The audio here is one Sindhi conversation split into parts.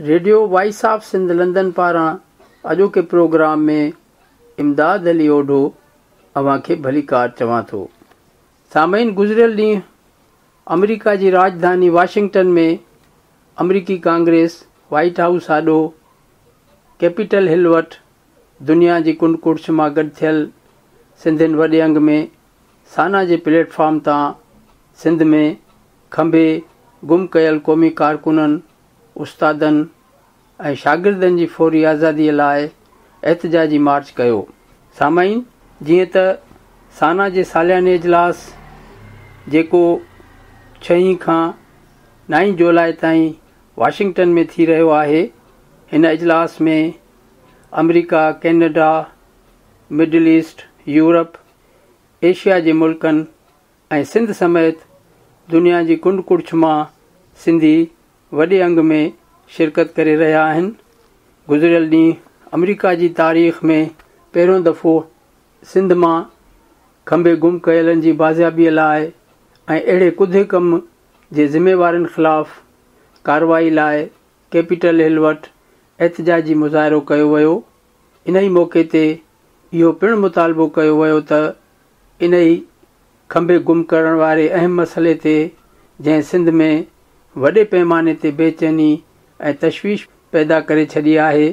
Radio voice of Sindh London پاران اڄوڪي پروگرام ۾ امداد علي اوڍو اوهان کي ڀليڪار چوان ٿو. سامعين گذريل ڏينهن آمريڪا جي راڄڌاني واشنگٽن ۾ آمريڪي ڪانگريس وائيٽ هائوس آڏو ڪيپيٽل هل وٽ دنيا جي ڪنڊ ڪڙڇ مان گڏ ٿيل سنڌين وڏي انگ ۾ سانا جي پليٽ فارم تان سنڌ ۾ کنڀي گم ڪيل قومي ڪارڪنن، استادن ۽ شاگردن جي فوري آزادي لاء احتجاجي مارچ ڪيو. سامعين جيئن ته سانا جي سالياني اجلاس جيڪو ڇهين کان نائين جولاء تائين واشنگٽن ۾ ٿي رهيو آهي هن اجلاس ۾ آمريڪا، Canada, middle east, Europe, Asia جي ملڪن ۽ سنڌ سميت دنيا جي ڪنڊ ڪڙڇ مان سنڌي وڏي انگ ۾ شرڪت ڪري رهيا آهن. گذريل ڏينهن آمريڪا جي تاريخ ۾ پهريون دفعو سنڌ مان کنڀي گم ڪيلن جي بازيابيء لاء ۽ اهڙي ڪڌي ڪم جي ذميوارن خلاف ڪارروائي لاء ڪيپيٽل هل وٽ احتجاجي مظاهرو ڪيو ويو. انهي موقعي تي اهو پڻ مطالبو ڪيو ويو ته انهي کنڀي گم ڪرڻ واري اهم مسئلي تي جنهن سنڌ ۾ وڏي پيماني تي بيچيني ۽ تشويش پيدا ڪري ڇڏي آهي،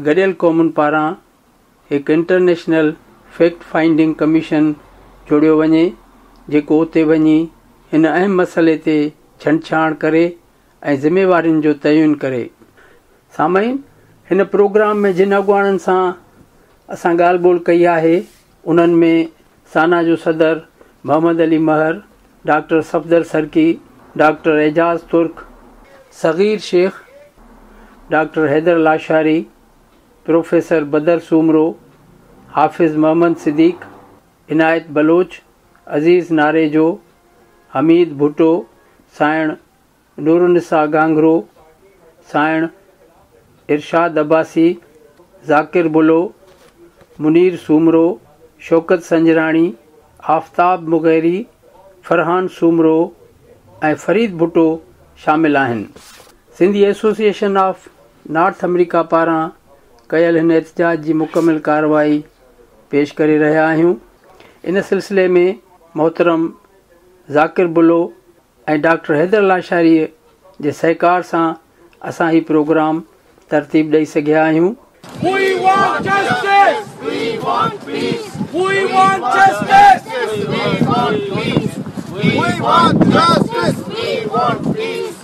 گڏيل قومن پاران هڪ انٽرنيشنل فيڪٽ فائنڊنگ ڪميشن جوڙيو وڃي، جيڪو اتي وڃي هن اهم مسئلي تي ڇنڊڇاڻ ڪري ۽ ذميوارين جو تعين ڪري. سامعين! هن پروگرام ۾ جن اڳواڻن سان اسان ڳالهه ٻولهه ڪئي آهي، انهن ۾ سانا جو صدر محمد علي مهر، ڊاڪٽر صفدر سرڪي، ڊاڪٽر اعجاز ترڪ، صغير شيخ، ڊاڪٽر حيدر لاشاري، پروفيسر بدر سومرو، حافظ محمد صديق، عنايت بلوچ، عزيز ناريجو، حميد ڀٽو، سانئڻ نورالنساء گهانگهرو، سانئڻ ارشاد عباسي، ذاڪر بلو، منير سومرو، شوڪت سنجراڻي، آفتاب مغيري، فرحان سومرو ۽ فريد ڀٽو شامل آهن. سنڌي ايسوسيئيشن آف نارٿ آمريڪا پاران ڪيل هن احتجاج جي مڪمل ڪارروائي پيش ڪري رهيا آهيون. ان سلسلي ۾ محترم ذاڪر بلو ۽ ڊاڪٽر حيدر لاشاريء جي سهڪار سان اسان هي پروگرام ترتيب ڏئي سگهيا آهيون. We want justice! We want peace! We want justice! We want peace! We want justice! We want peace!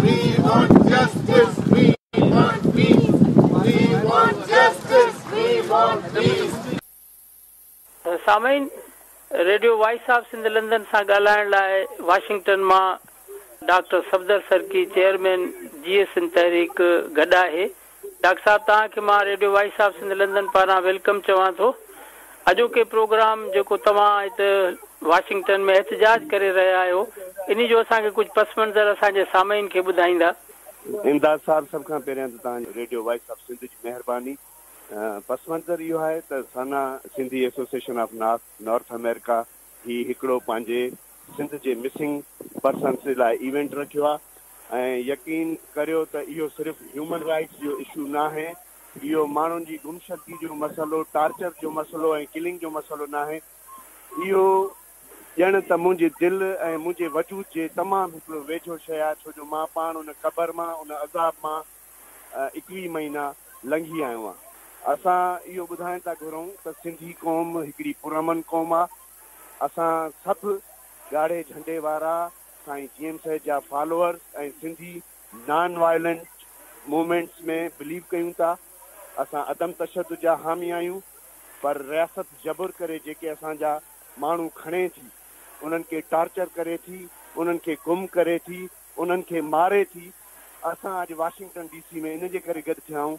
We want justice! We want peace! We want justice! We want peace! سامعين، radio voice of Sindh London سان ڳالهائڻ لاء واشنگٽن مان ڊاڪٽر صفدر سرڪي چيئرمين جيئي سنڌ تحريڪ گڏ آهي. ڊاڪٽر صاحب توهان کي مان radio voice of Sindh London پاران welcome چوان ٿو. اڄوڪي پروگرام جيڪو توهان هت واشنگٽن ۾ احتجاج ڪري رهيا آهيو انهي جو اسان کي ڪجهه پس منظر اسان جي سامعين کي ٻڌائيندا. امداد صاحب سڀ کان پهريان ته توهان جي ريڊيو وائس آف سنڌ جي مهرباني. پس منظر اهو آهي ته سانا سنڌي ايسوسيئيشن آف نارٿ آمريڪا هي هڪڙو پنهنجي سنڌ جي مسنگ پرسنس جي لاء ايونٽ رکيو آهي ۽ يقين ڪريو ته اهو صرف هيومن رائيٽس جو اشو ناهي اهو ماڻهن جي گمشدگي جو مسئلو ٽارچر جو مسئلو ۽ ڪلنگ جو مسئلو ناهي اهو ڄڻ ته منهنجي دل ۽ منهنجي وجود جي تمام هڪڙو ويجهو شيء آهي ڇو جو مان پاڻ ان قبر مان ان عذاب مان 21 مهينا لنگهي آيو آهيان. اسان اهو ٻڌائڻ ٿا گهرون ته سنڌي قوم هڪڙي پرامن قوم آ. اسان سڀ ڳاڙهي جهنڊي وارا، سائين جي ايم سيد جا followers ۽ Sindhi non violent movements ۾ believe ڪيون ٿا. اسان عدم تشدد جا حامي آهيون پر رياست جبر ڪري جيڪي اسان جا ماڻهو کڻي ٿي، انهن کي ٽارچر ڪري ٿي، انهن کي گم ڪري ٿي، انهن کي ماري ٿي. اسان اڄ واشنگٽن ڊي سي ۾ ان جي ڪري گڏ ٿيا آهيون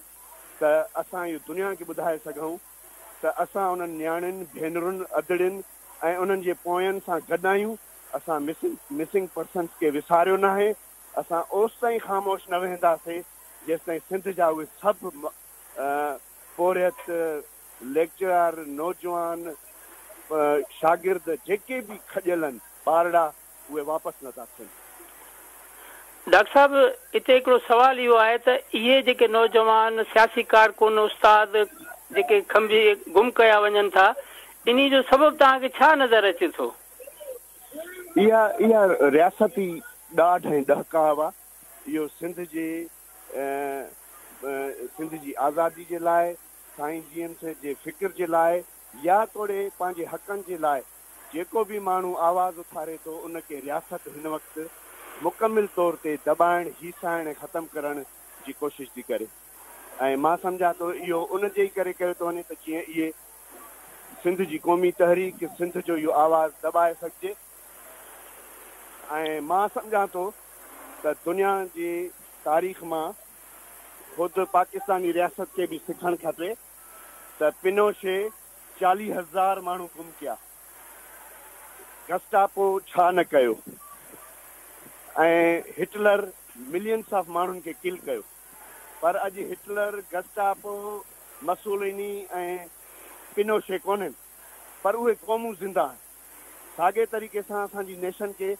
ته اسان اهو دنيا کي ٻڌائي سگهون ته اسان انهن نياڻين، ڀينرن، ادڙين ۽ انهن جي پوين سان گڏ آهيون. اسان مسنگ پرسنس کي وساريو ناهي. اسان اوستائين خاموش نه ويهنداسين جيستائين سنڌ جا اهي سڀ پورهيت، ليڪچرار، نوجوان، شاگرد جيڪي به کڄيل آهن، ٻارڙا، اهي واپس نه ٿا ٿين. ڊاڪٽر صاحب اتي هڪڙو سوال اهو آهي ته اهي جيڪي نوجوان سياسي ڪارڪن استاد جيڪي کنڀي گم ڪيا وڃن ٿا انهي جو سبب توهان کي ڇا نظر اچي ٿو؟ اها اها رياستي ڏاڍ ۽ ڏهڪاء آ. اهو سنڌ جي سنڌ جي آزادي جي لاء سائين جي ايم سيد جي فڪر جي لاء يا توڙي پنهنجي حقن جي لاء جيڪو به ماڻهو آواز اٿاري ٿو ان کي رياست هن وقت مڪمل طور تي دٻائڻ، هيسائڻ ۽ ختم ڪرڻ جي ڪوشش ٿي ڪري ۽ مان سمجهان ٿو اهو ان جي ئي ڪري ڪيو ٿو وڃي ته جيئن اهي سنڌ جي قومي تحريڪ، سنڌ جو اهو آواز دٻائي سگهجي ۽ مان سمجهان ٿو ته دنيا جي تاريخ مان خود پاڪستاني رياست کي به سکڻ کپي ته پنوشي 40,000 ماڻهو گم ڪيا، گسٽاپو ڇا نه ڪيو ۽ هٽلر ملينس آف ماڻهن کي ڪل ڪيو پر اڄ هٽلر، گسٽاپو، مسوليني ۽ پنوشي ڪونهن پر اهي قومون زنده آهن. ساڳئي طريقي سان اسان جي نيشن کي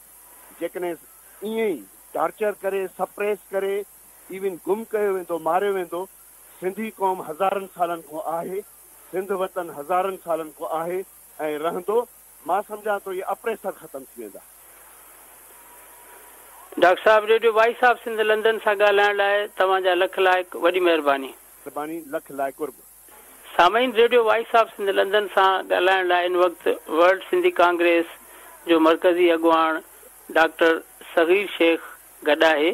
جيڪڏهن ائين ئي ٽارچر ڪري، سپريس ڪري، ايون گم ڪيو ويندو، ماريو ويندو، سنڌي قوم هزارن سالن کان آهي، سنڌ وطن هزارن سالن کان آهي ۽ رهندو، مان سمجهان ٿو اهي اپريسر ختم ٿي ويندا. ڊاڪٽر صاحب radio Voice of Sindh London سان ڳالهائڻ لاء توهان جا لک لائق وڏي مهرباني. مهرباني لک لائق قرب. سامعين radio voice of Sindh London سان ڳالهائڻ لاء هن وقت ورلڊ سنڌي ڪانگريس جو مرڪزي اڳواڻ ڊاڪٽر صغير شيخ گڏ آهي.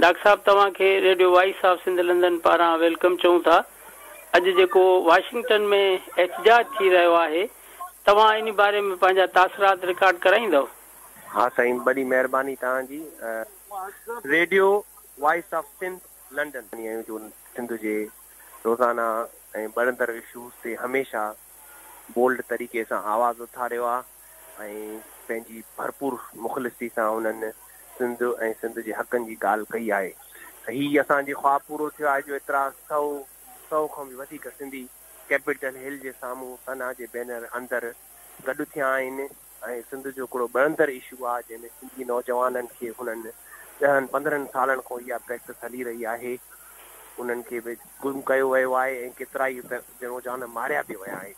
ڊاڪٽر صاحب توهان کي radio voice of Sindh London پاران welcome چئون ٿا. اڄ جيڪو واشنگٽن ۾ احتجاج ٿي رهيو آهي توهان ان باري ۾ پنهنجا تاثرات رڪارڊ ڪرائيندؤ؟ ها سائين وڏي مهرباني توهان جي. Radio voice of Sindh London. آهيون جو سنڌ جي روزانه ۽ ٻرندڙ اشوز تي هميشه بولڊ طريقي سان آواز اٿاريو آ ۽ پنهنجي ڀرپور مخلصي سان انهن سنڌ ۽ سنڌ جي حقن جي ڳالهه ڪئي آهي ته هي اسان جي خواب پورو ٿيو آهي جو ايترا سئو سئو کان به وڌيڪ سنڌي ڪيپيٽل هل جي سامهون سنا جي بينر اندر گڏ ٿيا آهن ۽ سنڌ جو هڪڙو ٻرندڙ اشو آهي جنهن ۾ سنڌي نوجوانن کي هنن ڏهن پندرهن سالن کان اها پريڪٽس هلي رهي آهي انهن کي به گم ڪيو ويو آهي ۽ ڪيترائي نوجوان ماريا به ويا آهن.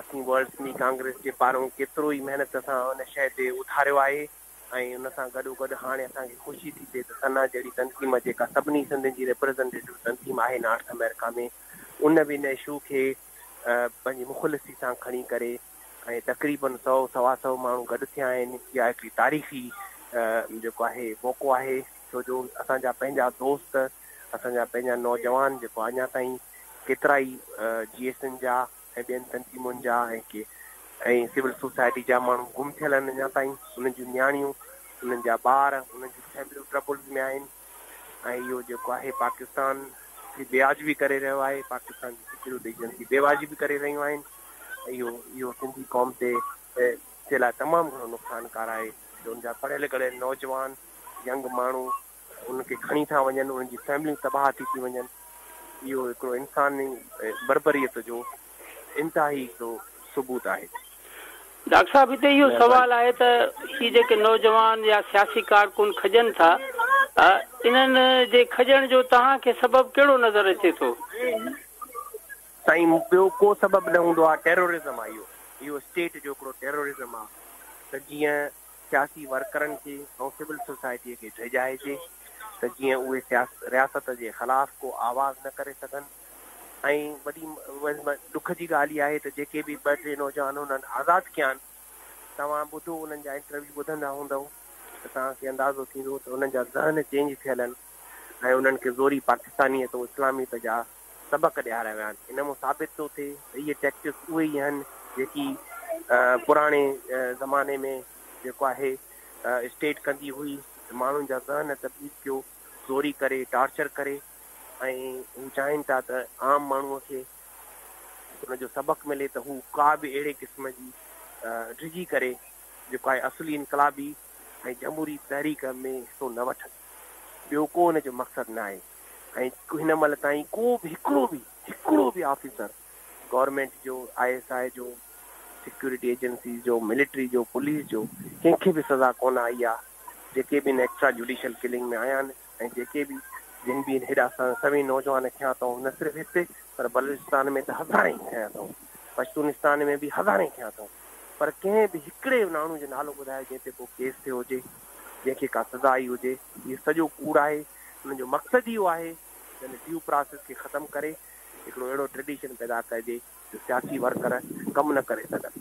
اسين ورلڊ سنڌي ڪانگريس جي پارون ڪيترو ئي محنت سان ان شيء تي اٿاريو آهي ۽ ان سان گڏوگڏ هاڻي اسان کي خوشي ٿي ٿئي ته سنا جهڙي تنظيم جيڪا سڀني سنڌين جي ريپريزنٽيٽو تنظيم آهي نارٿ آمريڪا ۾ ان به ان اشو کي پنهنجي مخلصي سان کڻي ڪري ۽ تقريبن سئو سوا سئو ماڻهو گڏ ٿيا آهن. اها هڪڙي تاريخي جيڪو آهي موقعو آهي ڇو جو اسان جا پنهنجا دوست اسان جا پنهنجا نوجوان جيڪو اڃا تائين ڪيترائي جي ايس اين جا ۽ ٻين تنظيمن جا ۽ ڪي ۽ سول سوسائٽي جا ماڻهو گم ٿيل آهن اڃا تائين انهن جون نياڻيون انهن جا ٻار انهن جون فيمليون ٽربلز ۾ آهن. ۽ اهو جيڪو آهي پاڪستان کي بي واجبي ڪري رهيو آهي پاڪستان جي سيڪيورٽي ايجنسي بي واجبي ڪري رهيون آهن اهو اهو سنڌي قوم تي جي لاء تمام گهڻو نقصانڪار آهي جو ان جا پڙهيل ڳڙهيل نوجوان ينگ ماڻهو ان کي کڻي ٿا وڃن انهن جي فيمليون تباهه ٿي ٿي وڃن اهو هڪڙو انساني بربريت جو انتهائي هڪڙو ثبوت آهي. ڊاڪٽر صاحب هتي اهو سوال آهي ته هي جيڪي نوجوان يا سياسي ڪارڪن کڄن ٿا انهن جي کڄڻ جو توهان کي سبب ڪهڙو نظر اچي ٿو؟ سائين ٻيو ڪو سبب نه هوندو آهي ٽيرورزم آهي اهو اهو اسٽيٽ جو هڪڙو ٽيرورزم آهي ته جيئن سياسي ورڪرن کي ۽ سول سوسائٽي کي ڊيڄائجي ته جيئن اهي رياست جي خلاف ڪو آواز نه ڪري سگهن ۽ وڏي ڏک جي ڳالهه اها آهي ته جيڪي به ٻه ٽي نوجوان هنن آزاد ڪيا آهن توهان ٻڌو انهن جا انٽرويو ٻڌندا هوندؤ ته توهان کي اندازو ٿيندو ته انهن جا ذهن چينج ٿيل آهن ۽ انهن کي زوري پاڪستانيت ۽ اسلاميت جا سبق ڏياريا ويا آهن ان مان ثابت ٿو ٿئي ته اهي ٽيڪٽڪس اهي ئي آهن جيڪي پراڻي زماني ۾ جيڪو آهي اسٽيٽ ڪندي هئي ماڻهن جا ذهن تبديل ڪيو زوري ڪري ٽارچر ڪري ۽ هو چاهين ٿا ته عام ماڻهوء کي ان جو سبق ملي ته هو ڪا به اهڙي قسم جي ڊڄي ڪري جيڪو آهي اصلي انقلابي ۽ جمهوري تحريڪ ۾ حصو نه وٺن. ٻيو ڪو ان جو مقصد نه آهي ۽ هن مهل تائين ڪو به هڪڙو به هڪڙو به آفيسر گورنمينٽ جو، I S I جو، سيڪيورٽي ايجنسيز جو، ملٽري جو، پوليس جو ڪنهن کي به سزا ڪونه آئي آهي جيڪي به هن ايڪسٽرا جوڊيشل ڪلنگ ۾ آيا آهن ۽ جيڪي به جن به هيڏا سوين نوجوان کنيا اٿئون، نه صرف هتي پر بلوچستان ۾ ته هزارين کنيا اٿئون، پشتونستان ۾ به هزارين کنيا اٿئون، پر ڪنهن به هڪڙي ماڻهو جو نالو ٻڌايو جنهن تي ڪو ڪيس ٿيو هجي، جنهن کي ڪا سزا آئي هجي. اهو سڄو ڪوڙ آهي. انهن جو مقصد اهو آهي ته ان ڊيو پراسيس کي ختم ڪري هڪڙو اهڙو ٽريڊيشن پيدا ڪجي جو سياسي ورڪر ڪم نه ڪري سگهن.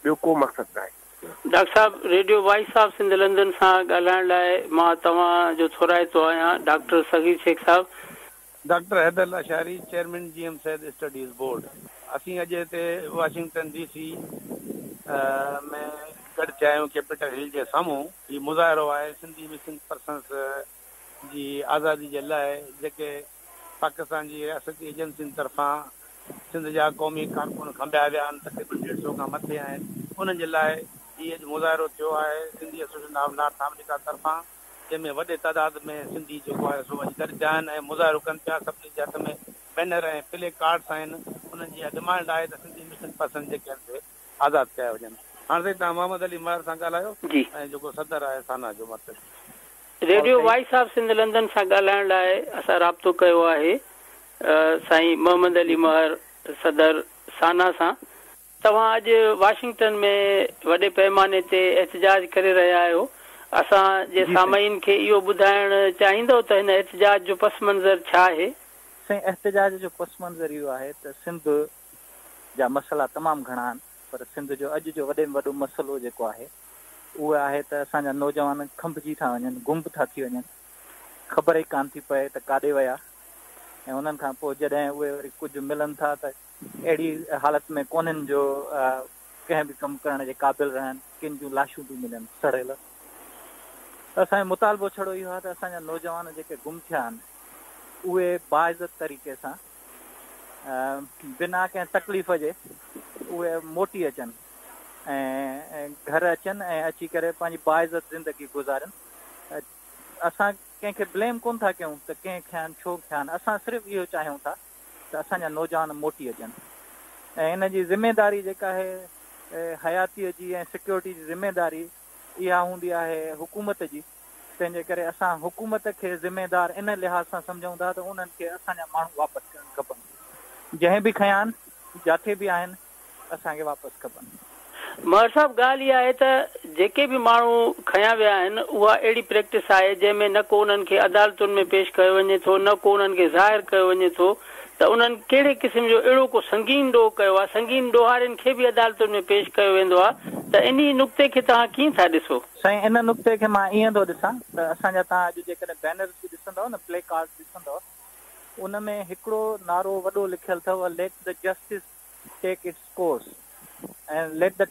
ٻيو ڪو مقصد ناهي. ڊاڪٽر صاحب radio voice of Sindh London سان ڳالهائڻ لاء مان توهان جو ٿورائتو آهيان ڊاڪٽر صغير شيخ صاحب. Doctor Haider Lashari, chairman G M Syed studies board. اسين اڄ هتي واشنگٽن ڊي سي ۾ گڏ ٿيا آهيون ڪيپيٽل هل جي سامهون. هي مظاهرو آهي سنڌي مسنگ پرسنس جي آزادي جي لاء جيڪي پاڪستان جي رياستي ايجنسين طرفان سنڌ جا قومي ڪارڪن کنڀيا ويا آهن تقريبن ڏيڍ سئو کان مٿي آهن انهن جي لاء هي اڄ مظاهرو ٿيو آهي Sindhi association of North America طرفان جنهن ۾ وڏي تعداد ۾ سنڌي جيڪو آهي سو اڄ گڏ ٿيا آهن ۽ مظاهرو ڪن پيا سڀني جي هٿ ۾ بينر ۽ پلي ڪارڊس آهن انهن جي اها ڊمانڊ آهي ته سنڌي مسنگ پرسن جيڪي آهن سي آزاد ڪيا وڃن. هاڻ سائين توهان محمد علي مهر سان ڳالهايو جي. ۽ جيڪو صدر آهي سانا جو مرڪزي. Radio Voice of Sindh London سان ڳالهائڻ لاء اسان رابطو ڪيو آهي سائين محمد علي مهر صدر سانا سان. توهان اڄ واشنگٽن ۾ وڏي پئماني تي احتجاج ڪري رهيا آهيو. اسان جي جي سائين. سامعين کي اهو ٻڌائڻ چاهيندؤ ته هن احتجاج جو پس منظر ڇا آهي؟ سائين احتجاج جو پس منظر اهو آهي ته سنڌ جا مسئلا تمام گهڻا آهن پر سنڌ جو اڄ جو وڏي ۾ وڏو مسئلو جيڪو آهي اهو آهي ته اسان جا نوجوان کنڀجي ٿا وڃن، گم ٿا ٿي وڃن، خبر ئي ڪانه ٿي پئي ته ڪاڏي ويا ۽ انهن کان پوء جڏهن اهي وري ڪجهه ملن ٿا ته اهڙي حالت ۾ ڪونهن جو ڪنهن به ڪم ڪرڻ جي قابل رهن، ڪن جون لاشون ٿيون ملن سڙيل. ته اسان جو مطالبو ڇڙو اهو آهي ته اسان جا نوجوان جيڪي گم ٿيا آهن اهي باعزت طريقي سان بنا ڪنهن تڪليف جي اهي موٽي اچن ۽ گهر اچن ۽ اچي ڪري پنهنجي باعزت زندگي گذارين. اسان ڪنهن کي بليم ڪونه ٿا ڪيون ته ڪنهن کنيا آهن ڇو کنيا آهن اسان صرف اهو چاهيون ٿا ته اسان جا نوجوان موٽي اچن ۽ ان جي ذميداري جيڪا آهي حياتيء جي ۽ سيڪيورٽي جي ذميداري اها هوندي آهي حڪومت جي تنهن جي ڪري اسان حڪومت کي ذميدار ان لحاظ سان سمجهون ٿا ته انهن کي اسان جا ماڻهو واپس ڪرڻ کپن. جنهن به کنيا آهن، جاٿي به آهن، اسان کي واپس کپن. مهر صاحب ڳالهه اها آهي ته جيڪي به ماڻهو کنيا ويا آهن اها اهڙي پريڪٽس آهي جنهن ۾ نه ڪو انهن کي عدالتن ۾ پيش ڪيو وڃي ٿو نه ڪو انهن کي ظاهر ڪيو وڃي ٿو ته انهن ڪهڙي قسم جو اهڙو ڪو سنگين ڏوهه ڪيو آهي، سنگين ڏوهارين کي به عدالتن ۾ پيش ڪيو ويندو آهي ته انهي نقطي کي توهان ڪيئن ٿا ڏسو؟ سائين ان نقطي کي مان ائين ٿو ڏسان ته اسان جا توهان اڄ جيڪڏهن بينرز به ڏسندؤ نه پلي ڪارڊز ڏسندؤ ان ۾ هڪڙو نعرو وڏو لکيل اٿو let the justice take its course ۽ let the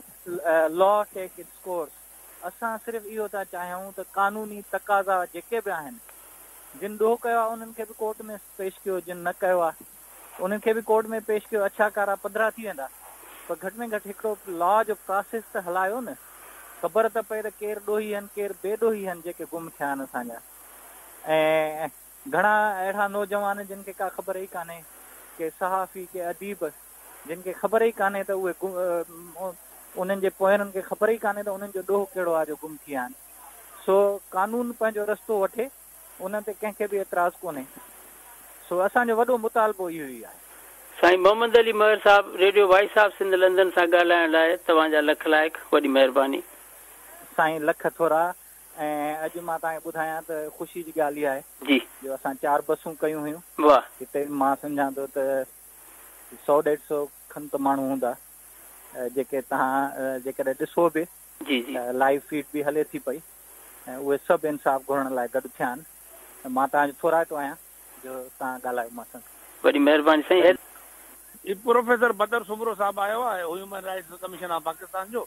law take its course اسان صرف اهو ٿا چاهيون ته قانوني تقاضا جيڪي به آهن جن ڏوهه ڪيو آهي انهن کي به ڪورٽ ۾ پيش ڪيو جن نه ڪيو آهي انهن کي به ڪورٽ ۾ پيش ڪيو اڇا ڪارا پڌرا ٿي ويندا پر گهٽ ۾ گهٽ هڪڙو لا جو پراسيس ته هلايو نه خبر ته پئي ته ڪير ڏوهي آهن ڪير بي ڏوهي آهن جيڪي گم ٿيا آهن اسان جا ۽ گهڻا اهڙا نوجوان جن کي ڪا خبر ئي ڪانهي ڪي صحافي ڪي اديب جن کي خبر ئي ڪانهي ته اهي انهن جي پوئرن کي خبر ئي ڪانهي ته انهن جو ڏوهه ڪهڙو آهي جو گم ٿي ويا آهن سو قانون پنهنجو رستو وٺي ان تي ڪنهن کي به اعتراض ڪونهي سو اسان جو وڏو مطالبو اهو ئي آهي. سائين محمد علي مهر صاحب radio voice of Sindh London سان ڳالهائڻ لاء توهان جا لک لائق وڏي مهرباني. سائين لک ٿورا ۽ اڄ مان توهان کي ٻڌايان ته خوشي جي ڳالهه اها آهي جي. جو اسان چار بسون ڪيون هيون واه. هتي مان سمجهان ٿو ته سئو ڏيڍ سئو کن ته ماڻهو هوندا جيڪي توهان جيڪڏهن ڏسو به جي جي. ته لائيو فيڊ به هلي ٿي پئي ۽ اهي سڀ انصاف گهرڻ لاء گڏ ٿيا آهن ۽ مان توهان جو ٿورائتو آهيان جو توهان ڳالهايو مان سان. وڏي مهرباني سائين هيڊ. هي پروفيسر بدر سومرو صاحب آيو آهي human rights commission of Pakistan جو.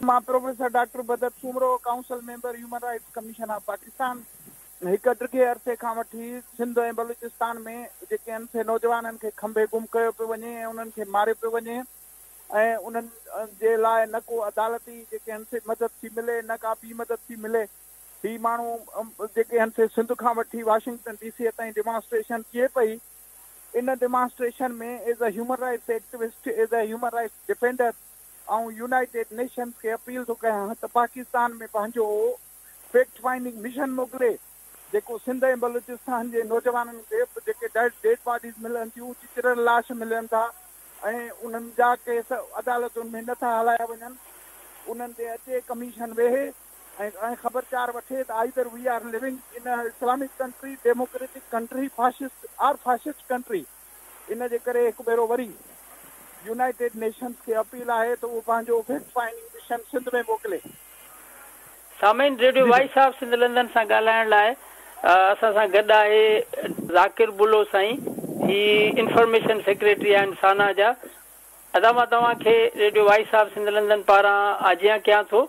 مان professor doctor Badar Soomro, council member human rights commission of Pakistan, هڪ ڊگهي عرصي کان وٺي سنڌ ۽ بلوچستان ۾ جيڪي آهن سي نوجوانن کي کنڀي گم ڪيو پيو وڃي ۽ انهن کي ماريو پيو وڃي ۽ انهن جي لاء نه ڪو عدالتي جيڪي آهن سي مدد ٿي ملي نه ڪا ٻي مدد ٿي ملي. هي ماڻهو جيڪي آهن سي سنڌ کان وٺي واشنگٽن ڊي سيء تائين ڊيمانسٽريشن ٿئي پئي. ان demonstration ۾ as a human rights activist, as a human rights defender آئون يونائيٽيڊ نيشنز کي اپيل ٿو ڪيان ته پاڪستان ۾ پنهنجو فيڪٽ فائنڊنگ مشن موڪلي جيڪو سنڌ ۽ بلوچستان جي نوجوانن کي جيڪي ڊيڊ باڊيز ملن ٿيون، چچريل لاش ملن ٿا ۽ انهن جا ڪيس عدالتن ۾ نٿا هلايا وڃن، انهن تي اچي ڪميشن ويهي ۽ خبرچار وٺي ته either we are living in a Islamic country, democratic country, fascist or fascist country. ان جي ڪري هڪ ڀيرو وري يونائيٽيڊ نيشنز کي اپيل آهي ته اهو پنهنجو فيڪٽ فائنڊنگ مشن سنڌ ۾ موڪلي. سامعين radio voice of Sindh London سان ڳالهائڻ لاء اسان سان گڏ آهي ذاڪر بلو سائين هي انفارميشن سيڪريٽري آهن سانا جا ادا مان توهان کي radio voice of Sindh London پاران آجيان ڪيان ٿو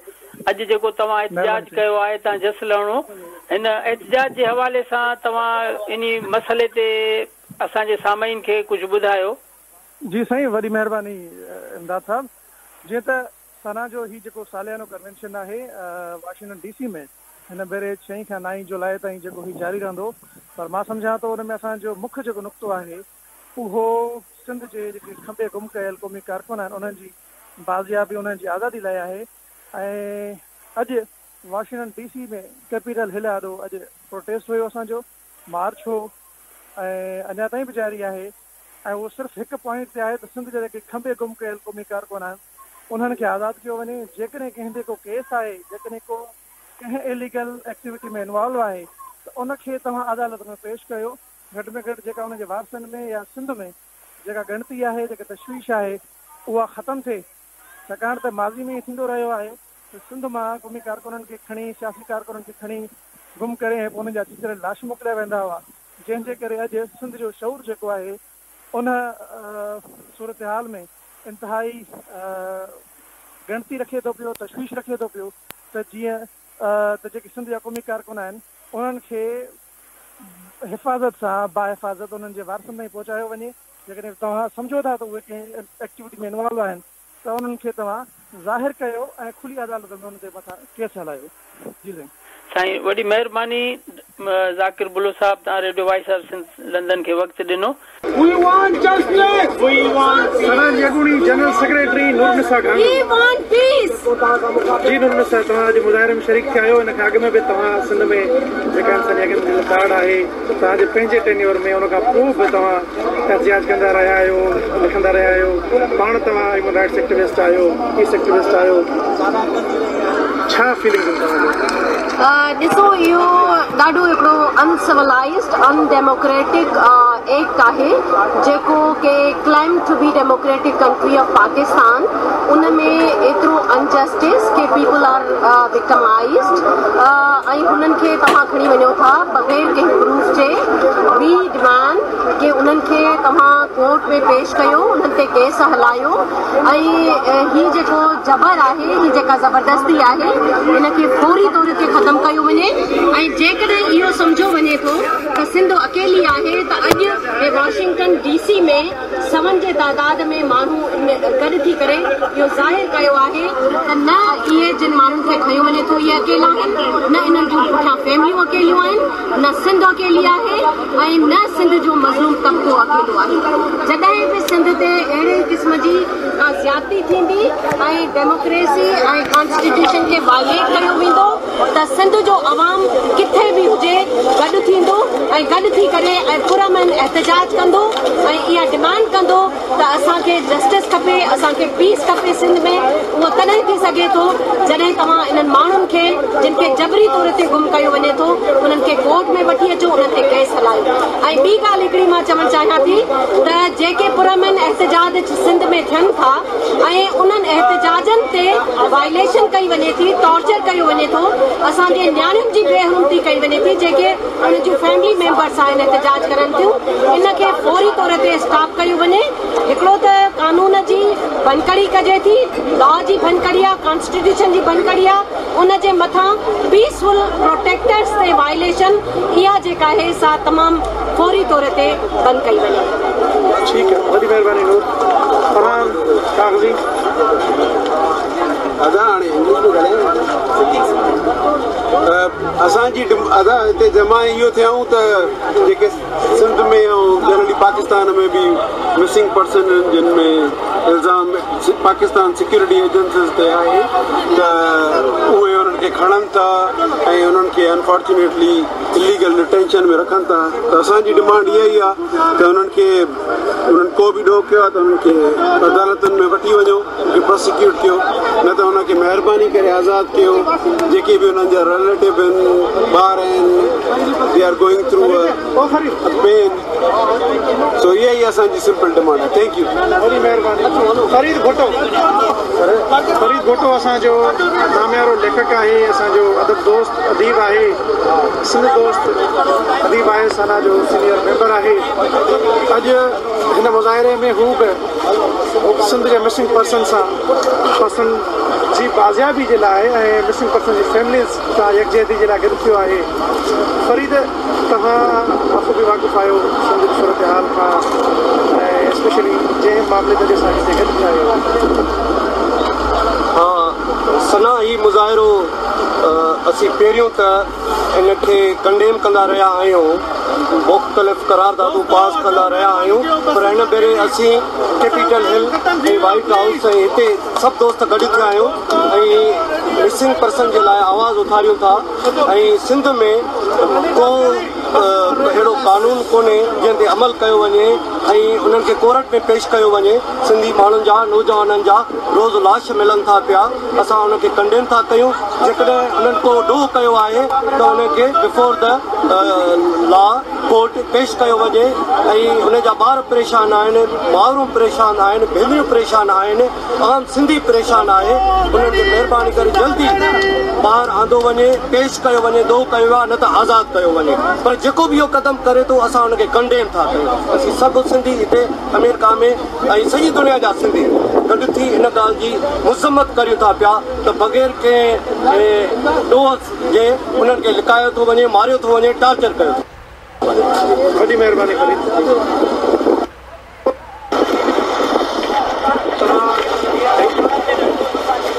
اڄ جيڪو توهان احتجاج ڪيو آهي توهان جس لهڻو هن احتجاج جي حوالي سان توهان انهي مسئلي تي اسان جي سامعين کي ڪجهه ٻڌايو. جي سائين وڏي مهرباني امداد صاحب جيئن ته سانا جو هي جيڪو ساليانو ڪنوينشن آهي واشنگٽن ڊي سي ۾ هن ڀيري ڇهين کان نائين جولاء تائين جيڪو هي جاري رهندو پر مان سمجهان ٿو ان ۾ اسان جو مک جيڪو نقطو آهي اهو سنڌ جي جيڪي کنڀي گم ڪيل قومي ڪارڪن آهن انهن جي بازيابي انهن جي آزادي لاء آهي ۽ اڄ Washington D C ۾ Capitol Hill آڏو اڄ پروٽيسٽ هيو اسان جو مارچ هو ۽ اڃا تائين به جاري آهي ۽ اهو صرف هڪ پوائنٽ تي آهي ته سنڌ جا جيڪي کنڀي گم ڪيل قومي ڪارڪن آهن انهن کي آزاد ڪيو وڃي جيڪڏهن ڪنهن تي ڪو ڪيس آهي جيڪڏهن ڪو ڪنهن اليگل ايڪٽيوٽي ۾ انوالو آهي ته ان کي توهان عدالت ۾ پيش ڪيو گهٽ ۾ گهٽ جيڪا ان جي وارثن ۾ يا سنڌ ۾ جيڪا ڳڻتي آهي جيڪا تشويش آهي اها ختم ٿئي ڇاڪاڻ ته ماضي ۾ ائين ٿيندو رهيو آهي ته سنڌ مان قومي ڪارڪنن کي کڻي سياسي ڪارڪنن کي کڻي گم ڪري ۽ پوء انهن جا چچريل لاش موڪليا ويندا هئا جنهن جي ڪري اڄ سنڌ جو شعور جيڪو آهي ان صورتحال ۾ انتهائي ڳڻتي رکي ٿو پيو تشويش رکي ٿو پيو ته جيئن ته جيڪي سنڌ جا قومي ڪارڪن آهن انهن کي حفاظت سان باحفاظت انهن جي وارثن تائين پهچايو وڃي جيڪڏهن توهان سمجهو ٿا ته اهي ڪنهن ايڪٽيوٽي ۾ انوالو آهن ته انهن کي توهان ظاهر ڪيو ۽ کلي عدالت ۾ انهن تي مٿان ڪيس هلايو. جي سائين. سائين وڏي مهرباني ذاڪر بلو صاحب توهان radio voice of Sindh London کي وقت ڏنو. We want justice! We want peace! سنا جي اڳوڻي general secretary Noorunnisa Ghanghro. We want peace! جي نورالنساء توهان اڄ مظاهري ۾ شريڪ ٿيا آهيو ان کان اڳ ۾ به توهان سنڌ ۾ جيڪا انساني حقن جي لتاڙ آهي توهان جي پنهنجي ٽينيور ۾ ان کان پوء به توهان احتجاج ڪندا رهيا آهيو، لکندا رهيا آهيو، پاڻ توهان هيومن رائٽس ايڪٽيوسٽ آهيو، پيس ايڪٽيوسٽ آهيو، ڇا فيلنگز آهن توهان جون؟ ڏسو اهو ڏاڍو هڪڙو ان سولائيزڊ ان ڊيموڪريٽڪ ايڪٽ آهي جيڪو ڪي claim to be democratic country of Pakistan ان ۾ ايترو انجسٽس ڪي پيپل آر وڪٽمائيزڊ ۽ هنن کي توهان کڻي وڃو ٿا بغير ڪنهن پروف جي وي ڊمانڊ ڪي انهن کي توهان ڪورٽ ۾ پيش ڪيو انهن تي ڪيس هلايو ۽ هي جيڪو جبر آهي هي جيڪا زبردستي آهي ان کي فوري طور تي ختم ڪيو وڃي ۽ جيڪڏهن اهو سمجهيو وڃي ٿو ته سنڌ اڪيلي آهي ته اڄ هي واشنگٽن ڊي سي ۾ سون جي تعداد ۾ ماڻهو گڏ ٿي ڪري اهو ظاهر ڪيو آهي ته نه اهي جن ماڻهن کي کنيو وڃي ٿو اهي اڪيلا آهن نه انهن جون پٺيان فيمليون اڪيليون آهن نه سنڌ اڪيلي آهي ۽ نه سنڌ جو مظلوم طبقو اڪيلو آهي. جڏهن به سنڌ تي اهڙي قسم جي ڪا زيادتي ٿيندي ۽ ڊيموڪريسي ۽ ڪانسٽيٽيوشن کي وائليٽ ڪيو ويندو ته سنڌ جو عوام ڪٿي به هجي گڏ ٿيندو ۽ گڏ ٿي ڪري ۽ پرامن احتجاج ڪندو ۽ اها ڊمانڊ ڪندو ته اسان کي جسٽس کپي، اسان کي پيس کپي سنڌ ۾، اهو تڏهن ٿي سگهي ٿو جڏهن توهان انهن ماڻهن کي جن کي جبري طور تي گم ڪيو وڃي ٿو انهن کي ڪورٽ ۾ وٺي اچو انهن تي ڪيس هلايو ۽ ٻي ڳالهه هڪڙي مان چوڻ چاهيان ٿي ته جيڪي پرامن احتجاج سنڌ ۾ ٿين ٿا ۽ انهن احتجاجن تي وائليشن ڪئي وڃي ٿي ٽارچر ڪيو وڃي ٿو اسان جي نياڻين جي بي حرمتي ڪئي وڃي ٿي جيڪي ان جون فيملي ميمبرس آهن احتجاج ڪرن ٿيون ان کي فوري طور تي اسٽاپ ڪيو وڃي هڪڙو ته قانون جي ڀڃڪڙي ڪجي ٿي لا جي ڀڃڪڙي آ ڪانسٽيٽيوشن جي ڀڃڪڙي آ ان جي مٿان پيسفل پروٽيڪٽرس تي وائليشن اها جيڪا آهي سا تمام فوري طور تي بند ڪئي وڃي. ٺيڪ آ وڏي مهرباني نور فرحان ڪاغذي. ادا هاڻي انگلش ۾ ڳالهايون اسان جي ادا هتي جمع اهو ٿيا آهيون ته جيڪي سنڌ ۾ ۽ جنرلي پاڪستان ۾ به مسنگ پرسن آهن جن ۾ الزام پاڪستان سيڪيورٽي ايجنسيز تي آهي ته اهي انهن کي کڻن ٿا ۽ انهن کي انفارچونيٽلي اليگل ڊٽينشن ۾ رکن ٿا ته اسان جي ڊمانڊ اها ئي آهي ته انهن کي انهن ڪو به ڏوهه ڪيو آهي ته انهن کي عدالتن ۾ وٺي وڃو انهن کي پراسيڪيوٽ ڪيو نه ته انهن کي مهرباني ڪري آزاد ڪيو جيڪي به انهن جا رليٽو آهن ٻار آهن they are going through a pain so اها ئي اسان جي سمپل ڊمانڊ آهي thank you. وڏي مهرباني فريد ڀٽو فريد ڀٽو اسان جو ناميارو ليکڪ آهي اسان جو ادب دوست اديب آهي سنڌ دوست اديب آهي سانا جو سينيئر ميمبر آهي اڄ هن مظاهري ۾ هو به سنڌ جي مسنگ پرسن سان پرسن جي بازيابي جي لاء ۽ مسنگ پرسن جي فيمليز سان يڪجهتي جي لاء گڏ ٿيو آهي فريد توهان بخوبي واقف آهيو سنڌ جي صورتحال کان ۽ اسپيشلي جنهن معاملي تي اڄ اسان هتي گڏ ٿيا آهيون. ها ثنا هي مظاهرو اسين پهريون ته ان کي ڪنڊيم ڪندا رهيا آهيون مختلف قراردادون پاس ڪندا رهيا آهيون پر هن ڀيري اسين ڪيپيٽل هل ۽ وائيٽ هائوس ۽ هتي سڀ دوست گڏ ٿيا آهيون ۽ مسنگ پرسن جي لاء آواز اٿاريون ٿا ۽ سنڌ ۾ ڪو اهڙو قانون ڪونهي جنهن تي عمل ڪيو وڃي ۽ انهن کي ڪورٽ ۾ پيش ڪيو وڃي سنڌي ماڻهن جا نوجوانن جا روز لاش ملن ٿا پيا اسان انهن کي ڪنڊيم ٿا ڪيون جيڪڏهن انهن ڪو ڏوهه ڪيو آهي ته انهن کي بفور the law court پيش ڪيو وڃي ۽ انهن جا ٻار پريشان آهن مائرون پريشان آهن ڀينريون پريشان آهن عام سنڌي پريشان آهي انهن کي مهرباني ڪري جلدي ٻاهر آندو وڃي پيش ڪيو وڃي ڏوهه ڪيو آهي نه ته آزاد ڪيو وڃي پر جيڪو به اهو قدم ڪري ٿو اسان ان کي ڪنڊيم ٿا ڪيون اسين سڀ سنڌي هتي آمريڪا ۾ ۽ سڄي دنيا جا سنڌي گڏ ٿي ان ڳالهه جي مذمت ڪريون ٿا پيا ته بغير ڪنهن ڏوهه جي انهن کي لڪايو ٿو وڃي ماريو ٿو وڃي ٽارچر ڪيو ٿو وڃي. وڏي مهرباني فريد. توهان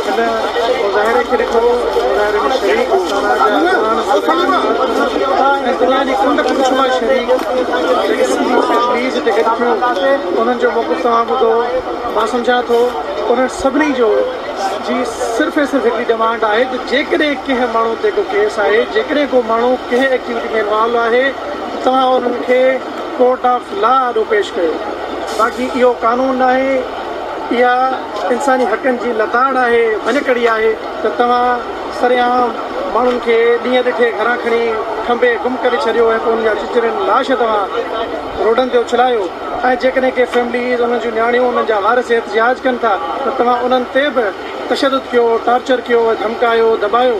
هن مظاهري کي ڏٺو، مظاهري ۾ شريڪ سانا جا اڳواڻ ۽ دنيا جي ڪنڊ ڪڙڇ مان شريڪ جيڪي سنڌي فيمليز هتي گڏ ٿيون انهن جو موقف توهان ٻڌو، مان سمجهان ٿو انهن سڀني جو جي صرف ۽ صرف هڪڙي ڊمانڊ آهي ته جيڪڏهن ڪنهن ماڻهو تي ڪو ڪيس آهي، جيڪڏهن ڪو ماڻهو ڪنهن ايڪٽيوٽي ۾ انوالو آهي ته توهان انهن کي ڪورٽ آف لا آڏو پيش ڪيو باقي اهو قانون ناهي اها انساني حقن جي لتاڙ آهي ڀڃڪڙي آهي ته توهان سرعام ماڻهن کي ڏينهن ڏٺي گهران کڻي کنڀي گم ڪري ڇڏيو ۽ پوء انهن جا چچريل لاش توهان روڊن تي اڇلايو ۽ جيڪڏهن ڪي فيمليز انهن جون نياڻيون انهن جا وارث احتجاج ڪن ٿا ته توهان انهن تي به تشدد ڪيو ٽارچر ڪيو ڌمڪايو دٻايو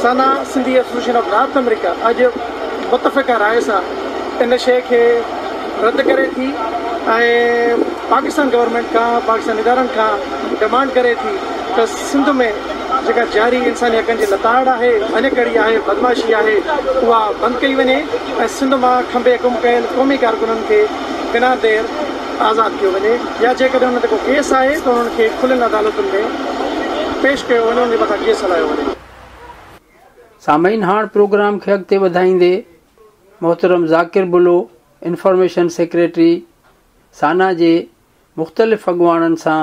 سانا Sindhi association of North America اڄ متفقه راء سان ان شيء کي رد ڪري ٿي ۽ پاڪستان گورنمينٽ کان پاڪستان ادارن کان ڊمانڊ ڪري ٿي ته سنڌ ۾ جيڪا جاري انساني حقن جي لتاڙ آهي، ڀڃڪڙي آهي، بدمعاشي آهي اها بند ڪئي وڃي ۽ سنڌ مان کنڀي گم ڪيل قومي ڪارڪنن کي بنا دير آزاد ڪيو وڃي يا جيڪڏهن انهن تي ڪو ڪيس آهي ته انهن کي کليل عدالتن ۾ پيش ڪيو وڃي انهن جي مٿان ڪيس هلايو وڃي. سامعين هاڻ پروگرام کي اڳتي وڌائيندي محترم ذاڪر بلو انفارميشن سيڪريٽري سانا جي مختلف اڳواڻن سان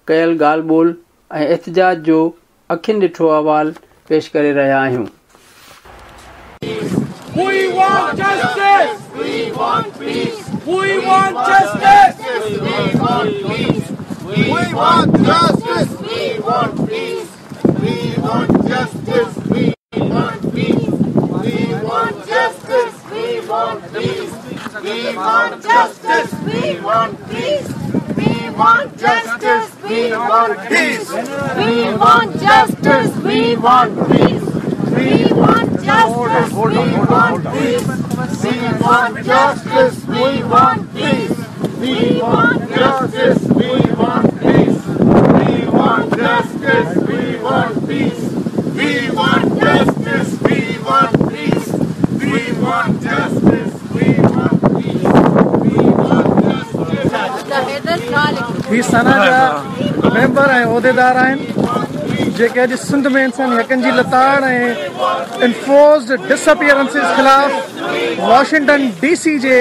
ڪيل ڳالهه ٻولهه ۽ احتجاج جو اکين ڏٺو احوال پيش ڪري رهيا آهيون. We want justice! We want peace! We want justice! We want peace! We want justice! We want peace! We want justice! We want peace! We want justice! We want peace! We want justice! We want peace! We want justice! We want peace! We want justice! We want peace! We want justice! We want peace! We want justice! We want peace! We want justice! We want peace! We want justice! We want peace! We want justice! We want peace! We want justice! We want peace! We want justice! هي سانا جا ميمبر ۽ عهديدار آهن جيڪي اڄ سنڌ ۾ انساني حقن جي لتاڙ ۽ انفورسڊ ڊس اپيئرنسز خلاف واشنگٽن ڊي سي جي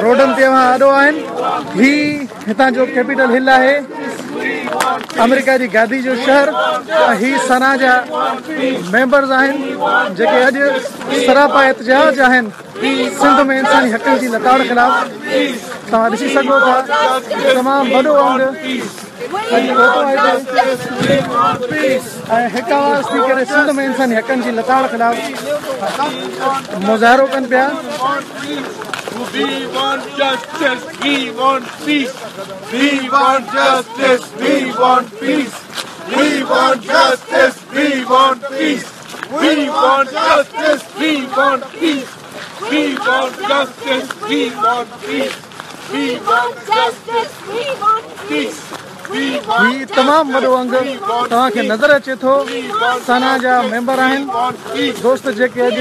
روڊن تي اوهان آڏو آهن. هي هتان جو ڪيپيٽل هل آهي، آمريڪا جي گادي جو شهر ۽ هي سانا جا ميمبرز آهن جيڪي اڄ سراپا احتجاج آهن سنڌ ۾ انساني حقن جي لتاڙ خلاف. توهان ڏسي سگهو ٿا تمام وڏو انگ اڄ پهتو آهي ۽ هڪ آواز ٿي ڪري سنڌ ۾ انساني حقن جي لتاڙ خلاف مظاهرو ڪن پيا. We want justice, we want peace. We want justice, we want peace. We want justice, we want peace. We want justice, we want peace. We want justice, we want peace. We want justice, we want peace. هي تمام وڏو انگ توهان کي نظر اچي ٿو سانا جا ميمبر آهن دوست جيڪي اڄ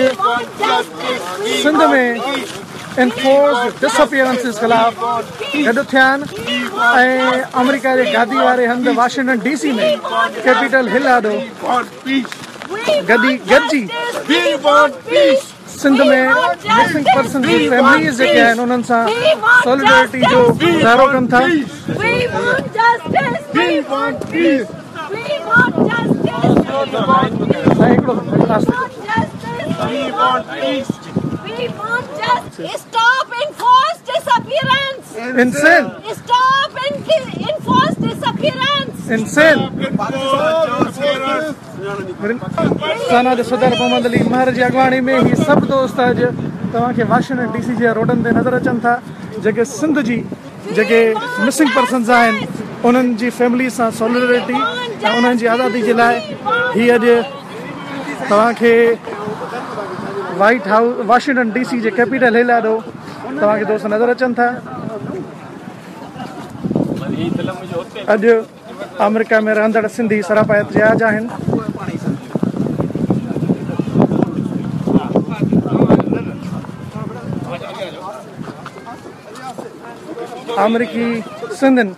سنڌ ۾ انفورسڊ ڊس اپيئرنسز خلاف گڏ ٿيا آهن ۽ آمريڪا جي گادي واري هنڌ Washington D C ۾ Capitol Hill آڏو گڏي گڏجي سنڌ ۾ مسنگ پرسن جي فيمليز جيڪي آهن انهن سان سوليڊرٽي جو مظاهرو ڪن ٿا. Stop enforced disappearance. Insane. Stop enforced disappearance. Insane. سانا جي صدر محمد علي مهر جي اڳواڻي ۾ هي سڀ دوست اڄ توهان کي واشنگٽن ڊي سي جي روڊن تي نظر اچن ٿا جيڪي سنڌ جي جيڪي مسنگ پرسنز آهن انهن جي فيملي سان سوليڊرٽي ۽ انهن جي آزادي جي لاء هي اڄ توهان کي white house Washington D C جي ڪيپيٽل هل آڏو توهان کي دوست نظر اچن ٿا. اڄ آمريڪا ۾ رهندڙ سنڌي سراپا احتجاج آهن. آمريڪي سنڌين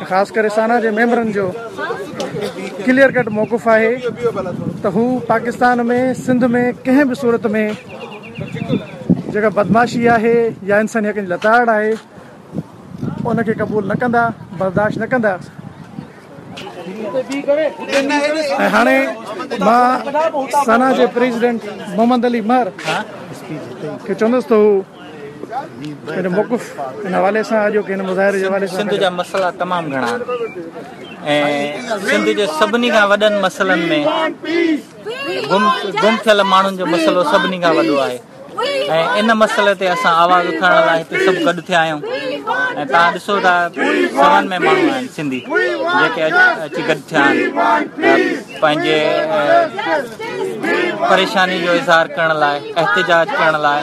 خاص ڪري سانا جي ميمبرن جو ڪليئر ڪٽ موقف آهي ته هو پاڪستان ۾ سنڌ ۾ ڪنهن به صورت ۾ جيڪا بدمعاشي آهي يا انساني حقن جي لتاڙ آهي ان کي قبول نه ڪندا، برداشت نه ڪندا. ۽ هاڻي مان سانا جي پريزيڊنٽ محمد علي مهر کي چوندس ته هو پنهنجو موقف ان حوالي سان اڄوڪي هن مظاهري جي حوالي سان سنڌ جا مسئلا تمام گهڻا آهن ۽ سنڌ جي سڀني کان وڏن مسئلن ۾ گم گم ٿيل ماڻهن جو مسئلو سڀني کان وڏو آهي ۽ ان مسئلي تي اسان آواز اٿارڻ لاء هتي سڀ گڏ ٿيا آهيون ۽ توهان ڏسو ٿا سون ۾ ماڻهو آهن سنڌي جيڪي اڄ اچي گڏ ٿيا آهن پنهنجي پريشاني جو اظهار ڪرڻ لاء احتجاج ڪرڻ لاء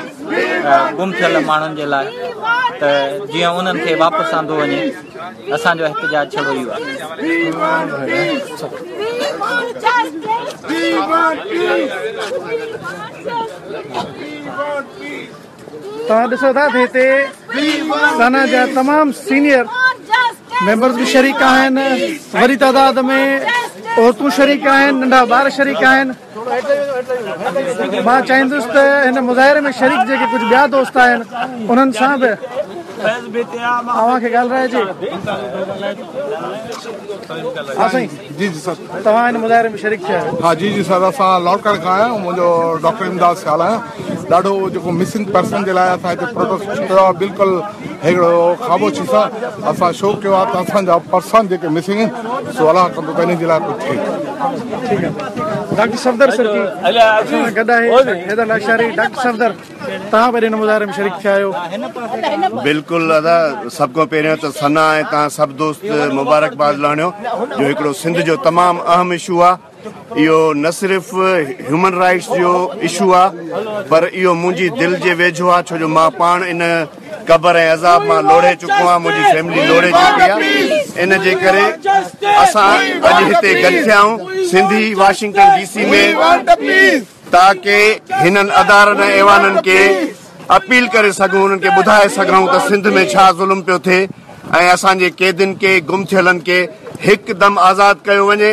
گم ٿيل ماڻهن جي لاء ته جيئن انهن کي واپس آندو وڃي اسان جو احتجاج ڇڙو اهو آهي. توهان ڏسو ٿا ته هتي سانا جا تمام سينيئر ميمبرز به شريڪ آهن، وڏي تعداد ۾ عورتون شريڪ آهن، ننڍا ٻار شريڪ آهن. مان چاهيندس ته هن مظاهري ۾ شريڪ جيڪي ڪجهه ٻيا دوست آهن انهن سان به اوهان کي ڳالهرائجي. ها سائين جي جي سر توهان هن مظاهري ۾ شريڪ ٿيا آهيو. ها جي جي سر اسان لاڙڪاڻي کان آيا آهيون منهنجو ڊاڪٽر امداد سيال آهيان ڏاڍو جيڪو مسنگ پرسن جي لاء اسان هتي پروٽيسٽ ڪيو آهي بلڪل هڪڙو خاموشي سان اسان شو ڪيو آهي ته اسان جا پرسن جيڪي مسنگ آهن سو الله ڪندو ته انهن جي لاء ڪجهه ٿئي. ٺيڪ آهي ڊاڪٽر صفدر سرڪي اسان سان گڏ آهي حيدر لاشاري ڊاڪٽر صفدر توهان به هن مظاهري ۾ شريڪ ٿيا آهيو. بلڪل ادا سڀ کان پهريون ته ثنا ۽ توهان سڀ دوست مبارڪباد لهڻيو جو هڪڙو سنڌ جو تمام اهم اشو آ اهو نه صرف هيومن رائٽس جو اشو آ پر اهو منهنجي دل جي ويجهو آ ڇو جو مان پاڻ ان قبر ۽ عذاب مان لوڙهي چڪو آهيان منهنجي فيملي لوڙهي چڪي آ ان جي ڪري اسان اڄ هتي گڏ ٿيا آهيون سنڌي واشنگٽن ڊي سي ۾ تاڪه هنن ادارن ۽ ايوانن کي اپيل ڪري سگهون انهن کي ٻڌائي سگهون ته سنڌ ۾ ڇا ظلم پيو ٿئي ۽ اسان جي قيدين کي گم ٿيلن کي هڪدم آزاد ڪيو وڃي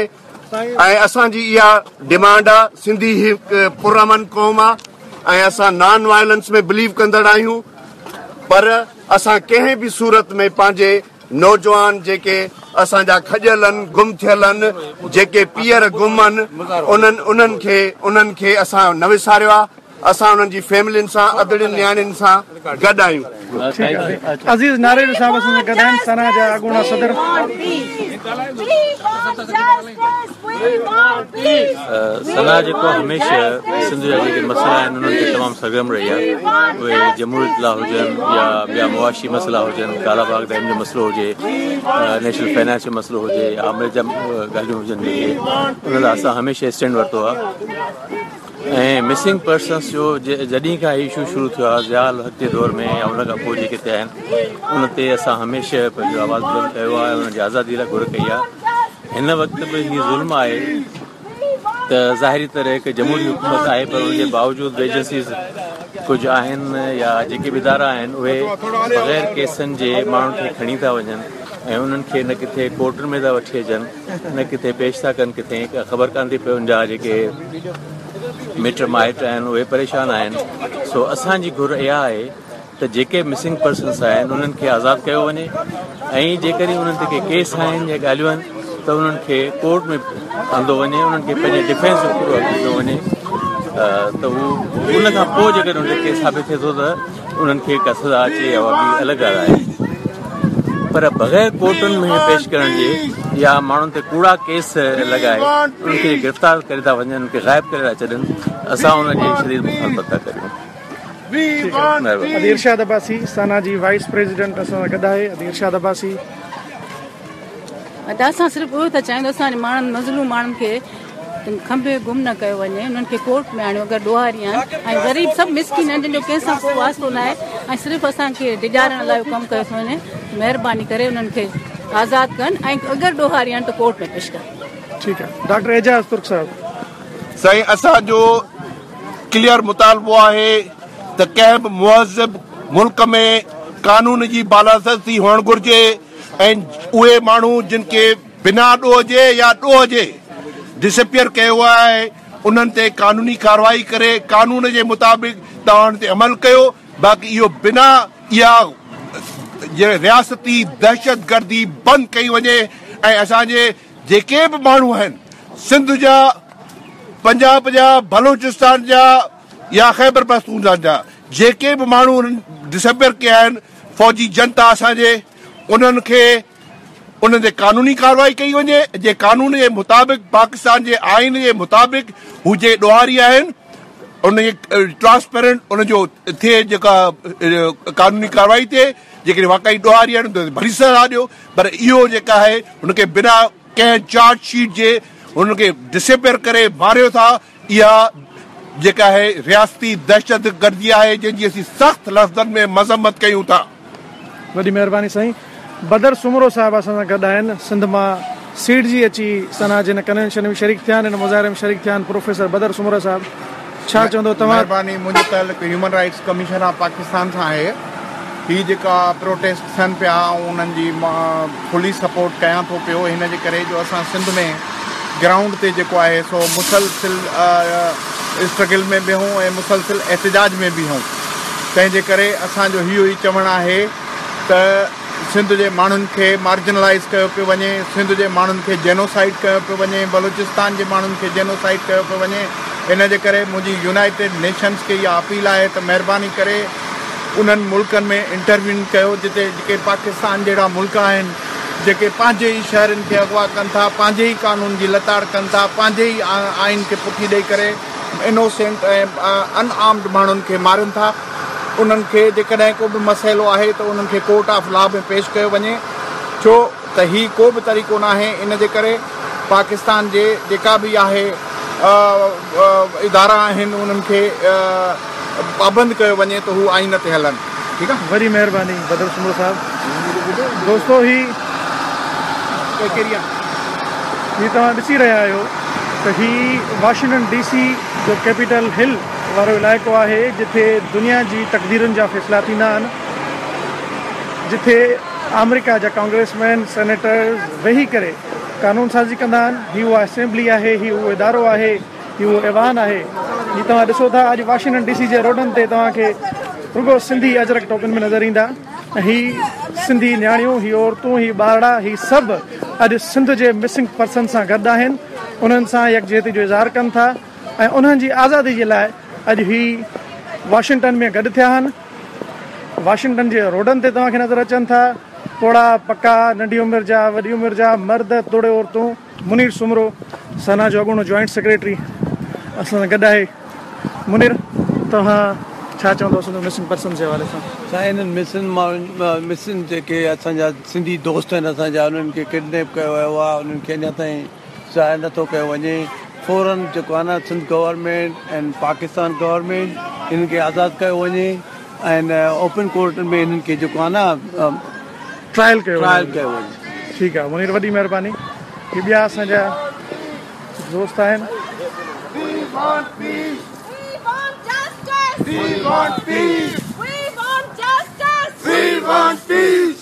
۽ اسان جي اها ڊمانڊ آ سنڌي هڪ پرامن قوم آ ۽ اسان نان وائلنس ۾ بليو ڪندڙ آهيون پر اسان ڪنهن به صورت ۾ پنهنجي نوجوان جيڪي اسان جا کڄيل آهن، گم ٿيل آهن، جيڪي پيئر گم آهن، انهن انهن کي انهن کي اسان نه وساريو آهي، اسان انهن جي فيملين سان ادڙين نياڻين سان گڏ آهيون. ٺيڪ آهي عزيز ناريجو صاحب اسان سان گڏ آهن سانا جا اڳوڻا صدر. سانا جيڪو هميشه سنڌ جا جيڪي مسئلا آهن انهن تي تمام سرگرم رهي آهي اهي جمهوريت لاء هجن يا ٻيا معاشي مسئلا هجن ڪالا باغ ڊيم جو مسئلو هجي نيشنل فائنانس جو مسئلو هجي يا آمريت جا ڳالهيون هجن جيڪي ان لاء اسان هميشه اسٽينڊ ورتو آهي ۽ مسنگ پرسنس جو جڏهن کان هي اشو شروع ٿيو آهي ضياء الحق جي دور ۾ يا ان کان پوء جيڪي ٿيا آهن ان تي اسان هميشه پنهنجو آواز بلند ڪيو آهي انهن جي آزادي لاء گهر ڪئي آهي هن وقت به هي ظلم آهي ته ظاهري طرح هڪ جمهوري حڪومت آهي پر ان جي باوجود به ايجنسيز ڪجهه آهن يا جيڪي به ادارا آهن اهي بغير ڪيسن جي ماڻهن کي کڻي ٿا وڃن ۽ انهن کي نه ڪٿي ڪورٽن ۾ ٿا وٺي اچن نه ڪٿي پيش ٿا ڪن ڪٿي خبر ڪانه ٿي پئي ان جا جيڪي مٽ مائٽ آهن اهي پريشان آهن سو اسان جي گهر اها آهي ته جيڪي مسنگ پرسنس آهن انهن کي آزاد ڪيو وڃي ۽ جيڪڏهن انهن تي ڪي ڪيس آهن يا ڳالهيون آهن ته انهن کي ڪورٽ ۾ آندو وڃي انهن کي پنهنجي ڊفينس جو پورو حق ڏنو وڃي ته هو ان کان پوء جيڪڏهن انهن تي ڪيس ثابت ٿئي ٿو ته انهن کي ڪا سزا اچي يا اها ٻي الڳ ڳالهه آهي پر بغير ڪورٽن ۾ پيش ڪرڻ جي يا ماڻهن تي ڪوڙا ڪيس لڳائي انهن کي گرفتار ڪري ٿا وڃن انهن کي غائب ڪري ٿا ڇڏن اسان ان جي شديد مخالفت ٿا ڪريون. ادي ارشاد عباسي سانا جي وائيس پريزيڊنٽ اسان سان گڏ آهي ادي ارشاد عباسي. ادا اسان صرف اهو ٿا چاهيون ته اسان جي ماڻهن مظلوم ماڻهن کي کنڀي گم نه ڪيو وڃي انهن کي ڪورٽ ۾ آڻيو اگر ڏوهاري آهن ۽ غريب سڀ مسڪين آهن جن جو ڪنهن سان ڪو واسطو نه آهي ۽ صرف اسان کي ڊيڄارڻ لاء اهو ڪم ڪيو ٿو وڃي مهرباني ڪري انهن کي آزاد ڪن ۽ اگر ڏوهاري آهن ته ڪورٽ ۾ پيش ڪن. ٺيڪ آهي ڊاڪٽر اعجاز ترڪ صاحب. سائين اسان جو ڪليئر مطالبو آهي ته ڪنهن به مهذب ملڪ ۾ قانون جي بالادستي هئڻ گهرجي ۽ اهي ماڻهو جن کي بنا ڏوهه جي يا ڏوهه جي ڊسپيئر ڪيو ويو آهي انهن تي قانوني ڪارروائي ڪري قانون جي مطابق توهان انهن تي عمل ڪيو باقي اهو بنا اها رياستي دهشتگردي بند ڪئي وڃي ۽ اسان جي جيڪي به ماڻهو آهن سنڌ جا، پنجاب جا، بلوچستان جا يا خيبر پختونخوا جا جيڪي به ماڻهو انهن ڊسپيئر ڪيا آهن فوجي جنتا اسان جي انهن کي انهن تي قانوني ڪارروائي ڪئي وڃي جي قانون جي مطابق پاڪستان جي آئين جي مطابق هو جي ڏوهاري آهن ان جي ٽرانسپيرنٽ ان جو ٿئي جيڪا قانوني ڪارروائي ٿئي جيڪڏهن واقعي ڏوهاري آهن ته ڀلي سزا ڏيو پر اهو جيڪا آهي هن کي بنا ڪنهن چارج شيٽ جي هن کي ڊسپيئر ڪري ماريو ٿا اها جيڪا آهي رياستي دهشت گردي آهي جنهن جي اسين سخت لفظن ۾ مذمت ڪيون ٿا. وڏي مهرباني سائين بدر سومرو صاحب اسان سان گڏ آهن سنڌ مان سيڙجي اچي سانا جي هن ڪنوينشن ۾ شريڪ ٿيا آهن هن مظاهري ۾ شريڪ ٿيا آهن پروفيسر بدر سومرو صاحب ڇا چوندو توهان. مهرباني منهنجو تعلق human rights commission of Pakistan سان آهي هي جيڪا پروٽيسٽ ٿين پيا آئون انهن جي مان فلي سپورٽ ڪيان ٿو پيو هن جي ڪري جو اسان سنڌ ۾ گرائونڊ تي جيڪو آهي سو مسلسل اسٽرگل ۾ به آهيون ۽ مسلسل احتجاج ۾ به آهيون تنهن جي ڪري اسان جو اهو ئي چوڻ آهي ته سنڌ جي ماڻهن کي مارجنلائيز ڪيو پيو وڃي، سنڌ جي ماڻهن کي جينوسائيڊ ڪيو پيو وڃي، بلوچستان جي ماڻهن کي جينوسائيڊ ڪيو پيو وڃي، ان جي ڪري منهنجي يونائيٽيڊ نيشنز کي اها اپيل آهي ته مهرباني ڪري انهن ملڪن ۾ انٽروين ڪيو جتي جيڪي پاڪستان جهڙا ملڪ آهن جيڪي پنهنجي ئي شهرين کي اغوا ڪن ٿا، پنهنجي ئي قانون جي لتاڙ ڪن ٿا، پنهنجي ئي آئين کي پٺي ڏئي ڪري انوسينٽ ۽ ان آرمڊ ماڻهن کي مارين ٿا. انهن کي جيڪڏهن ڪو به مسئلو آهي ته انهن کي ڪورٽ آف لا ۾ پيش ڪيو وڃي ڇو ته هي ڪو به طريقو ناهي ان جي ڪري پاڪستان جي جيڪا به آهي ادارا آهن انهن کي پابند ڪيو وڃي ته هو آئين تي هلن ٺيڪ آ. وڏي مهرباني بدر سومرو صاحب دوستو هي هي توهان ڏسي رهيا آهيو ته هي واشنگٽن ڊي سي جو ڪيپيٽل هل وارو علائقو آهي جتي دنيا جي تقديرن جا فيصلا ٿيندا آهن جتي آمريڪا جا ڪانگريس مين سينيٽرز ويهي ڪري قانون سازي ڪندا آهن هي اها اسيمبلي آهي هي اهو ادارو آهي هي اهو ايوان آهي هي توهان ڏسو ٿا اڄ واشنگٽن ڊي سي جي روڊن تي توهان کي رڳو سنڌي اجرڪ ٽوپين ۾ نظر ايندا ۽ هي سنڌي نياڻيون هي عورتون هي ٻارڙا هي سڀ اڄ سنڌ جي مسنگ پرسن سان گڏ آهن انهن سان يڪجهتي جو اظهار ڪن ٿا ۽ انهن جي آزادي جي لاء اڄ هي واشنگٽن ۾ گڏ ٿيا آهن. واشنگٽن جي روڊن تي توهان کي نظر اچن ٿا پوڙها پڪا ننڍي عمر جا وڏي عمر جا مرد توڙي عورتون. منير سومرو سانا جو اڳوڻو جوائنٽ سيڪريٽري اسان سان گڏ آهي. منير توهان ڇا چوندؤ سنڌ مسنگ پرسنز جي حوالي سان؟ سائين انهن مسنگ ماڻهن مسنگ جيڪي اسان جا سنڌي دوست آهن اسان جا انهن کي ڪڊنيپ ڪيو ويو آهي انهن کي اڃا تائين ظاهر نٿو ڪيو وڃي فورن جيڪو آهي نه سنڌ گورنمينٽ ۽ پاڪستان گورنمينٽ انهن کي آزاد ڪيو وڃي ۽ اوپن ڪورٽ ۾ انهن کي جيڪو آهي نه ٽرائل ڪيو ٽرائل ڪيو وڃي. ٺيڪ آهي منير وڏي مهرباني هي ٻيا اسان جا دوست آهن. We want peace. We want justice. We want peace. We want justice. We want peace.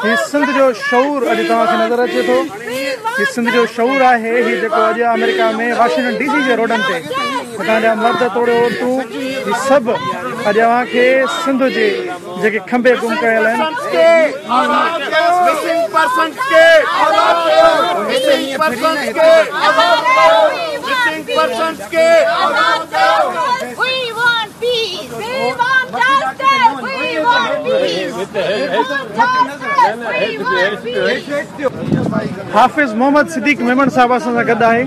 هي سنڌ جو شعور اڄ توهان کي نظر اچي ٿو. هي سنڌ جو شعور آهي هي جيڪو اڄ آمريڪا ۾ واشنگٽن ڊي سي جي روڊن تي هتان جا مرد توڙي عورتون هي سڀ اڄ اوهان کي سنڌ جي جيڪي کنڀي گم ڪيل آهن. حافظ محمد صديق ميمڻ صاحب اسان سان گڏ آهي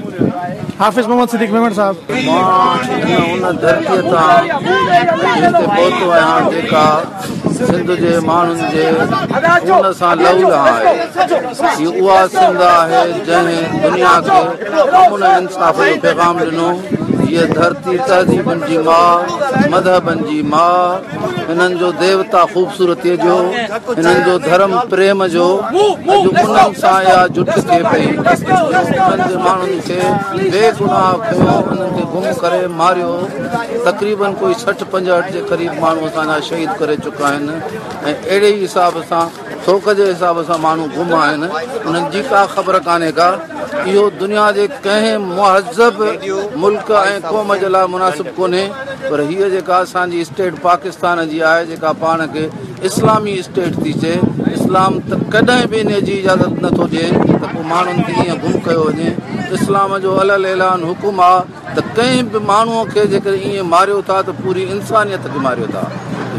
حافظ محمد صديق ميمڻ صاحب. مان ان ڌرتيء تان هتي پهتو آهيان جيڪا سنڌ جي ماڻهن جي خون سان لهولهان آهي. هي اها سنڌ آهي جنهن دنيا کي امن ۽ انصاف جو پيغام ڏنو. هيء ڌرتي تهذيبن جي ماء، مذهبن جي ماء، هنن جو ديوتا خوبصورتيء جو، هنن جو ڌرم پريم جو، اڄ انهن سان اها جٺ ٿئي پئي جو انهن جي ماڻهن کي بي گناهه کنيو انهن کي گم ڪري ماريو، تقريبن ڪوئي 60 65 جي قريب ماڻهو اسان جا شهيد ڪري چڪا آهن ۽ اهڙي ئي حساب سان ٿوڪ جي حساب سان ماڻهو گم آهن انهن جي ڪا خبر ڪانهي ڪا اهو دنيا جي ڪنهن مهذب ملڪ ۽ قوم جي لاء مناسب ڪونهي پر هيء جيڪا اسان جي اسٽيٽ پاڪستان جي آهي جيڪا پاڻ کي اسلامي اسٽيٽ ٿي چئي اسلام ته ڪڏهن به انهيء جي اجازت نٿو ڏئي ته ڪو ماڻهن کي ائين گم ڪيو وڃي اسلام جو علي الاعلان حڪم آ ته ڪنهن به ماڻهوء کي جيڪڏهن ائين ماريو ٿا ته پوري انسانيت کي ماريو ٿا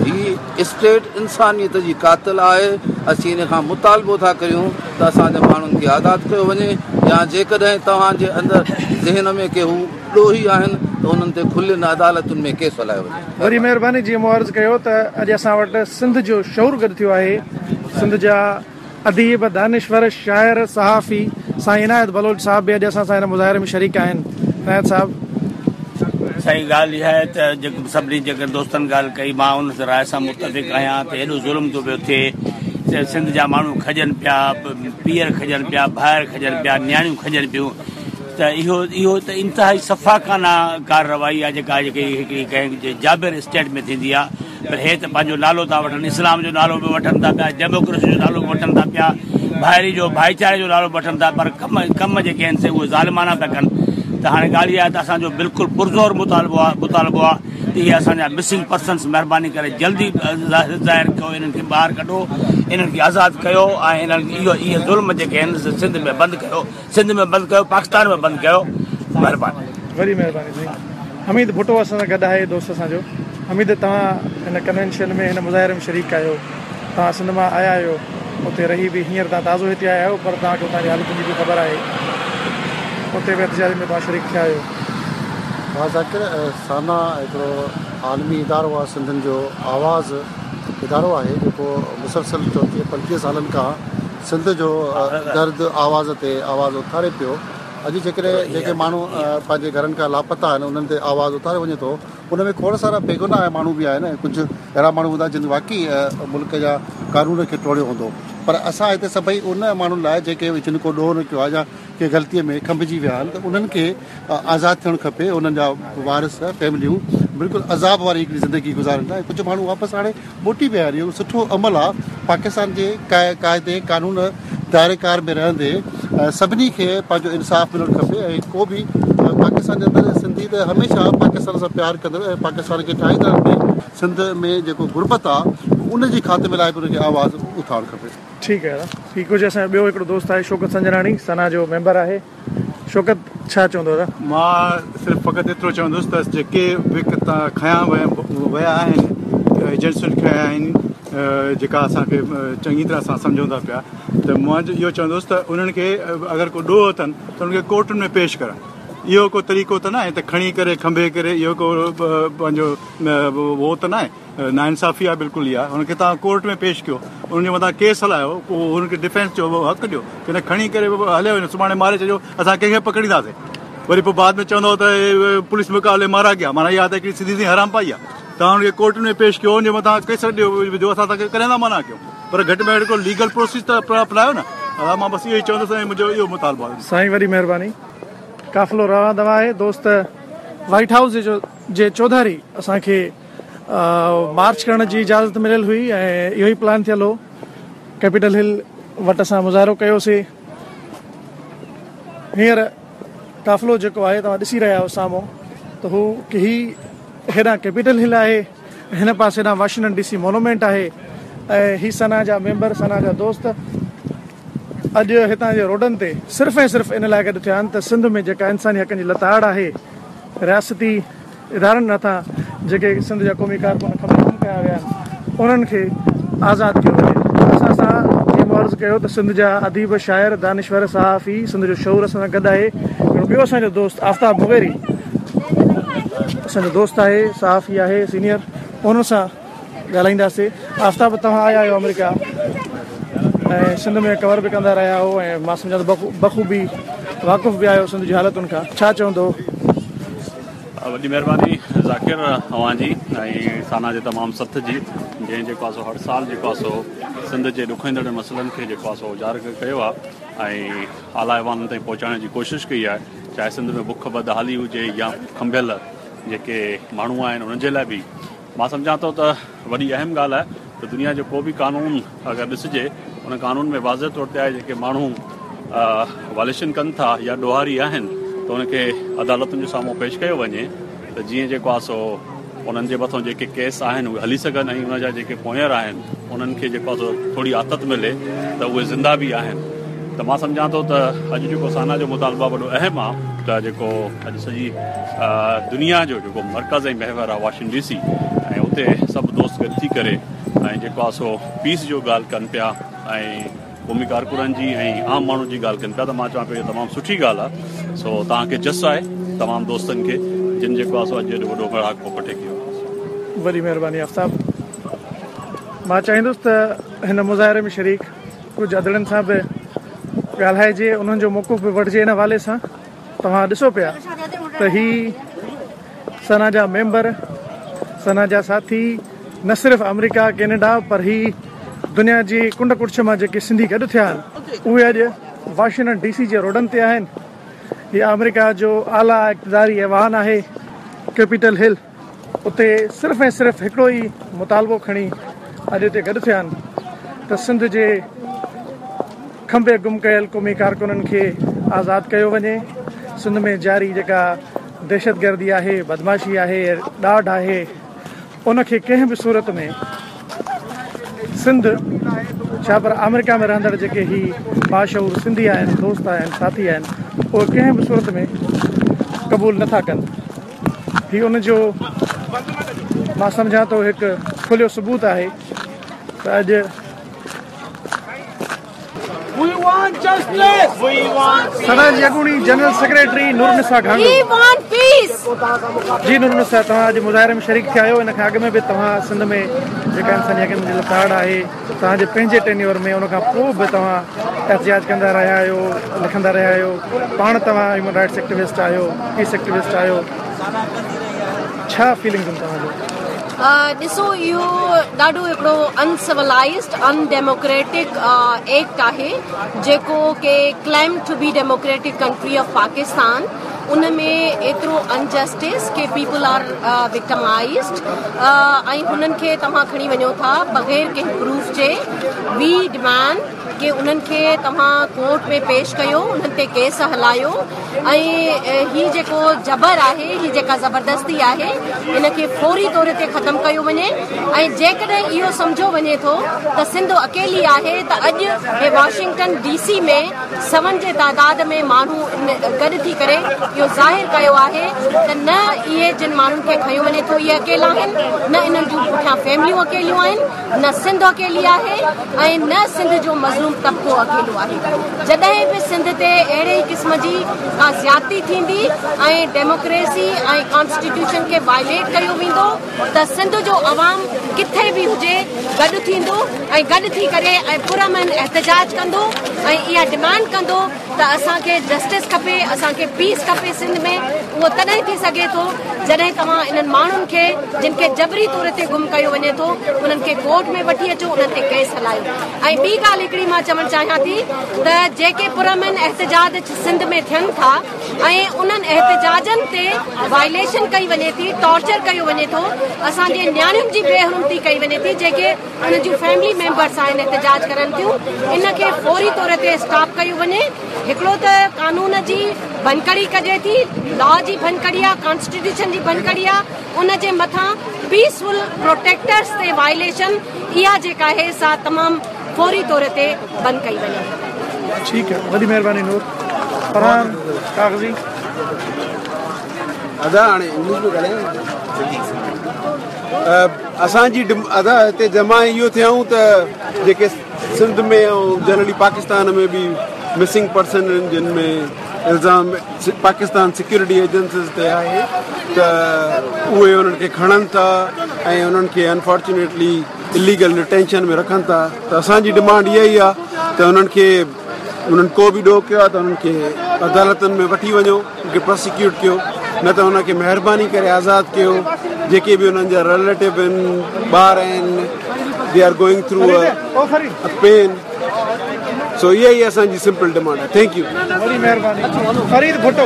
هي اسٽيٽ انسانيت جي قاتل آهي، اسين ان کان مطالبو ٿا ڪريون ته اسان جي ماڻهن کي آزاد ڪيو وڃي يا جيڪڏهن توهان جي اندر ذهن ۾ ڪي هو ڏوهي آهن ته انهن تي کلين عدالتن ۾ ڪيس هلايو وڃي. وڏي مهرباني جيئن مون عرض ڪيو ته اڄ اسان وٽ سنڌ جو شعور گڏ ٿيو آهي سنڌ جا اديب، دانشور، شاعر، صحافي سائين عنايت بلوچ صاحب به اڄ اسان سان هن مظاهري ۾ شريڪ آهن. عنايت صاحب. سائين ڳالهه اها آهي ته جيڪو سڀني جيڪي دوستن ڳالهه ڪئي مان ان راء سان متفق آهيان ته ايڏو ظلم ٿو پيو ٿئي سنڌ جا ماڻهو کڄن پيا پيئر کڄن پيا ڀائر کڄن پيا نياڻيون کڄن پيون ته اهو اهو ته انتهائي سفاڪانه ڪارروائي آهي جيڪا جيڪي هڪڙي ڪنهن جابر اسٽيٽ ۾ ٿيندي آهي پر هي ته پنهنجو نالو ٿا وٺن، اسلام جو نالو به وٺن ٿا پيا، ڊيموڪريسي جو نالو به وٺن ٿا پيا، ڀائري جو ڀائيچاري جو نالو به وٺن ٿا پر ڪم ڪم جيڪي آهن سي اهي ظالمانه پيا ڪن ته هاڻي ڳالهه اها آهي ته اسان جو بلڪل پرزور مطالبو آهي مطالبو آهي ته اهي اسان جا مسنگ پرسنس مهرباني ڪري جلدي ظاهر ڪيو انهن کي ٻاهر ڪڍو انهن کي آزاد ڪيو ۽ انهن اهو اهي ظلم جيڪي آهن سنڌ ۾ بند ڪيو سنڌ ۾ بند ڪيو پاڪستان ۾ بند ڪيو مهرباني. وڏي مهرباني سائين حميد ڀٽو اسان سان گڏ آهي دوست اسان جو حميد توهان هن ڪنوينشن ۾ هن مظاهري ۾ شريڪ آهيو توهان سنڌ مان آيا آهيو اتي رهي به هينئر توهان تازو هتي آيا آهيو پر توهان کي اتان جي حالتن جي به خبر آهي اتي به احتجاج ۾ توهان شريڪ ٿيا آهيو. ها ذاڪر سانا هڪڙو عالمي ادارو آهي سنڌين جو آواز ادارو آهي جيڪو مسلسل 34 35 سالن کان سنڌ جو درد آواز تي آواز اٿاري پيو. اڄ جيڪڏهن جيڪي ماڻهو پنهنجي گهرن کان لاپتا آهن انهن تي آواز اٿاريو وڃي ٿو ان ۾ کوڙ سارا بيگناهه ماڻهو به آهن ۽ ڪجهه اهڙا ماڻهو هوندا جن واقعي ملڪ جا قانون کي ٽوڙيو هوندو پر اسان هتي سڀئي ان ماڻهن لاء جيڪي جن ڪو ڏوهه نه ڪيو آهي يا ڪنهن غلطي ۾ کنڀجي ويا آهن ته انهن کي آزاد ٿيڻ کپي انهن جا وارث فيمليون بلڪل عذاب واري هڪڙي زندگي گذارن ٿا ۽ ڪجهه ماڻهو واپس هاڻي موٽي ويا آهن اهو سٺو عمل آهي پاڪستان جي قاعدي قانون دائري ڪار ۾ رهندي سڀني کي پنهنجو انصاف ملڻ کپي ۽ ڪو به پاڪستان جي اندر سنڌي ته هميشه پاڪستان سان پيار ڪندڙ ۽ پاڪستان کي ٺاهيندڙ به سنڌ ۾ جيڪو غربت آ ان جي خاتمي لاء به ان کي آواز اٿارڻ کپي. ٺيڪ آهي ادا. هي ڪجهه اسان جو ٻيو هڪڙو دوست آهي شوڪت سنجراڻي سنا جو ميمبر آهي. شوڪت ڇا چوندو ادا؟ مان صرف فقط ايترو چوندس ته جيڪي به کنيا ويا آهن ايجنسين کنيا آهن جيڪا اسان کي چڱي طرح سان سمجهون ٿا پيا ته مان اهو چوندس ته انهن کي اگر ڪو ڏوهه اٿن ته انهن کي ڪورٽن ۾ پيش ڪرڻ اهو ڪو طريقو ته ناهي ته کڻي ڪري کنڀي ڪري اهو ڪو پنهنجو اهو ته ناهي ناانصافي آهي بلڪل اها هن کي توهان ڪورٽ ۾ پيش ڪيو انهن جي مٿان ڪيس هلايو پوء هن کي ڊفينس جو حق ڏيو ڪي نه کڻي ڪري هليا وڃو سڀاڻي ماري ڇڏيو اسان ڪنهن کي پڪڙينداسين وري پوء بعد ۾ چوندو ته پوليس مقابلي مارا گيا معنيٰ اها ته هڪڙي سڌي سنئين حرامپائي آهي توهان هن کي ڪورٽ ۾ پيش ڪيو ان جي مٿان ڪيس ڏيو جو اسان توهان کي ڪڏهن ٿا منع ڪيون پر گهٽ ۾ گهٽ ڪو ليگل پروسيس ته اپنايو نه ادا مان بس اهو ئي چوندس ۽ منهنجو اهو مطالبو آهي. سائين وڏي مهرباني. قافلو روان دوان آهي دوست وائيٽ هائوس جي چوڌاري اسان کي مارچ ڪرڻ جي اجازت مليل هئي ۽ اهو ئي پلان ٿيل هو ڪيپيٽل هل وٽ اسان مظاهرو ڪيوسي هينئر قافلو جيڪو آهي توهان ڏسي رهيا آهيو سامهون ته هو هي هيڏانهن ڪيپيٽل هل آهي هن پاسي ڏانهن واشنگٽن ڊي سي مونومينٽ آهي ۽ هي سنا جا ميمبر سنا جا دوست اڄ هتان جي روڊن تي صرف ۽ صرف ان لاء گڏ ٿيا آهن ته سنڌ ۾ جيڪا انساني حقن جي لتاڙ آهي رياستي ادارن هٿان جيڪي سنڌ جا قومي ڪارڪن کنڀي گم ڪيا ويا آهن انهن کي آزاد ڪيو وڃي. اسان سان جيئن مون عرض ڪيو ته سنڌ جا اديب، شاعر، دانشور، صحافي، سنڌ جو شعور اسان سان گڏ آهي. هڪڙو ٻيو اسان جو دوست آفتاب مغيري اسان جو دوست آهي، صحافي آهي سينيئر ان سان ڳالهائينداسي. آفتاب توهان آيا آهيو آمريڪا ۽ سنڌ ۾ ڪور به ڪندا رهيا آهيو ۽ مان سمجهان ٿو بخوبي واقف به آهيو سنڌ جي حالتن کان ڇا چوندو؟ وڏي مهرباني ذاڪر اوهان جي ۽ سانا جي تمام سٿ جي جنهن جيڪو آهي سو هر سال جيڪو آهي سو سنڌ جي ڏکوئيندڙ مسئلن کي جيڪو آهي سو اجاگر ڪيو آهي ۽ اعليٰ ايوانن تائين پهچائڻ جي ڪوشش ڪئي آهي چاهي سنڌ ۾ بک بدحالي هجي يا کنڀيل جيڪي ماڻهو آهن انهن جي لاء به مان سمجهان ٿو ته وڏي اهم ڳالهه آهي ته دنيا جو ڪو به قانون اگر ڏسجي ان قانون ۾ واضح طور تي آهي جيڪي ماڻهو وائليشن ڪن ٿا يا ڏوهاري آهن ته ان کي عدالتن جي سامهون پيش ڪيو وڃي ته جيئن جيڪو آهي سو انهن جي مٿان جيڪي ڪيس آهن اهي هلي سگهن ۽ ان جا جيڪي پوئينر آهن انهن کي جيڪو آهي سو ٿوري آٿت ملي ته اهي زنده به آهن ته مان سمجهان ٿو ته اڄ جيڪو سانا جو مطالبو آهي وڏو اهم آهي ته جيڪو اڄ سڄي دنيا جو جيڪو مرڪز ۽ محور آهي واشنگٽن ڊي سي ۽ اتي سڀ دوست گڏ ٿي ڪري ۽ جيڪو آهي سو پيس جو ڳالهه ڪن پيا ۽ قومي ڪارڪنن جي ۽ عام ماڻهن جي ڳالهه ڪن پيا ته مان چوان پيو اهو تمام سٺي ڳالهه آهي سو توهان کي جس آهي تمام دوستن کي جن جيڪو آهي سو اڄ ايڏو وڏو ميڙاڪو ڪٺي ڪيو. وڏي مهرباني آفتاب. مان چاهيندس ته هن مظاهري ۾ شريڪ ڪجهه ادڙن سان به ڳالهائجي انهن جو موقف به وٺجي ان حوالي سان توهان ڏسو پيا ته هي سنا جا ميمبر سنا جا ساٿي نه صرف آمريڪا ڪينيڊا پر هي دنيا جي ڪنڊ ڪڙڇ مان جيڪي سنڌي گڏ ٿيا آهن اهي اڄ واشنگٽن ڊي سي جي روڊن تي آهن هي آمريڪا جو اعليٰ اقتداري ايوان آهي ڪيپيٽل هل اتي صرف ۽ صرف هڪڙو ئي مطالبو کڻي اڄ اتي گڏ ٿيا آهن ته سنڌ جي کنڀي گم ڪيل قومي ڪارڪنن کي آزاد ڪيو وڃي، سنڌ ۾ جاري جيڪا دهشتگردي آهي، بدمعاشي آهي، ڏاڍ آهي، ان کي ڪنهن به صورت ۾ سنڌ ڇا پر آمريڪا ۾ رهندڙ جيڪي هي باشعور سنڌي آهن، دوست آهن، ساٿي آهن، اهي ڪنهن به صورت ۾ قبول نٿا ڪن. هي ان جو مان سمجهان ٿو هڪ کليو ثبوت آهي ته اڄ We want justice! We want peace! سنا جي اڳوڻي general secretary Noorunnisa Ghanghro. We want peace! جي نورالنساء توهان اڄ مظاهري ۾ شريڪ ٿيا آهيو ان کان اڳ ۾ به توهان سنڌ ۾ جيڪا انساني حقن جي لتاڙ آهي توهان جي پنهنجي ٽينيور ۾ ان کان پوء به توهان احتجاج ڪندا رهيا آهيو لکندا رهيا آهيو پاڻ توهان هيومن رائٽس ايڪٽيوسٽ آهيو پيس ايڪٽيوسٽ آهيو ڇا فيلنگز آهن توهان جو؟ ڏسو اهو ڏاڍو هڪڙو ان سولائزڊ ان ڊيموڪريٽڪ ايڪٽ آهي جيڪو ڪي claim to be democratic country of Pakistan ان ۾ ايترو ان جسٽس ڪي پيپل are وڪٽمائزڊ ۽ هنن کي توهان کڻي وڃو ٿا بغير ڪنهن پروف جي وي ڊمانڊ ڪي انهن کي توهان ڪورٽ ۾ پيش ڪيو انهن تي ڪيس هلايو ۽ هي جيڪو جبر آهي هي جيڪا زبردستي آهي ان کي فوري طور تي ختم ڪيو وڃي ۽ جيڪڏهن اهو سمجهيو وڃي ٿو ته سنڌ اڪيلي آهي ته اڄ هي واشنگٽن ڊي سي ۾ سون جي تعداد ۾ ماڻهو گڏ ٿي ڪري اهو ظاهر ڪيو آهي ته نه اهي جن ماڻهن کي کنيو وڃي ٿو اهي اڪيلا آهن نه انهن جون پٺيان فيمليون اڪيليون آهن نه سنڌ اڪيلي آهي ۽ نه سنڌ جو مظلوم طبقو اڪيلو آهي. جڏهن به سنڌ تي اهڙي ئي قسم جي ڪا زيادتي ٿيندي ۽ ڊيموڪريسي ۽ ڪانسٽيٽيوشن کي وائليٽ ڪيو ويندو ته سنڌ جو عوام ڪٿي به هجي گڏ ٿيندو ۽ گڏ ٿي ڪري ۽ پرامن احتجاج ڪندو ۽ اها ڊمانڊ ڪندو ته اسان کي جسٽس کپي، اسان کي پيس کپي سنڌ ۾، اهو تڏهن ٿي سگهي ٿو جڏهن توهان انهن ماڻهن کي جن کي جبري طور تي گم ڪيو وڃي ٿو انهن کي ڪورٽ ۾ وٺي اچو انهن تي ڪيس هلايو ۽ ٻي ڳالهه هڪڙي مان چوڻ چاهيان ٿي ته جيڪي پرامن احتجاج سنڌ ۾ ٿين ٿا ۽ انهن احتجاجن تي وائليشن ڪئي وڃي ٿي ٽارچر ڪيو وڃي ٿو اسان جي نياڻين جي بي حرمتي ڪئي وڃي ٿي جيڪي انهن جون فيملي ميمبرس آهن احتجاج ڪرن ٿيون ان کي فوري طور تي اسٽاپ ڪيو وڃي هڪڙو ته قانون جي ڀڃڪڙي ڪجي ٿي لا جي ڀڃڪڙي آ ڪانسٽيٽيوشن جي ڀڃڪڙي آ ان جي مٿان پيسفل پروٽيسٽرز تي وائليشن اها جيڪا آهي سا تمام فوري طور تي بند ڪئي وڃي. ٺيڪ آ وڏي مهرباني نور فرحان ڪاغذي. ادا هاڻي انگلش ۾ ڳالهايان. اسان جي ادا هتي جمع اهو ٿيا آهيون ته جيڪي سنڌ ۾ ۽ جنرلي پاڪستان ۾ به مسنگ پرسن آهن جن ۾ الزام پاڪستان سيڪيورٽي ايجنسيز تي آهي ته اهي انهن کي کڻن ٿا ۽ انهن کي انفارچونيٽلي اليگل ڊيٽينشن ۾ رکن ٿا ته اسان جي ڊمانڊ اها ئي آهي ته انهن کي انهن ڪو به ڏوهه ڪيو آهي ته انهن کي عدالتن ۾ وٺي وڃو ان کي پراسيڪيوٽ ڪيو نه ته ان کي مهرباني ڪري آزاد ڪيو جيڪي به انهن جا رليٽو آهن ٻار آهن they are going through a pain so اها ئي اسان جي سمپل ڊمانڊ آهي thank you وڏي مهرباني فريد ڀٽو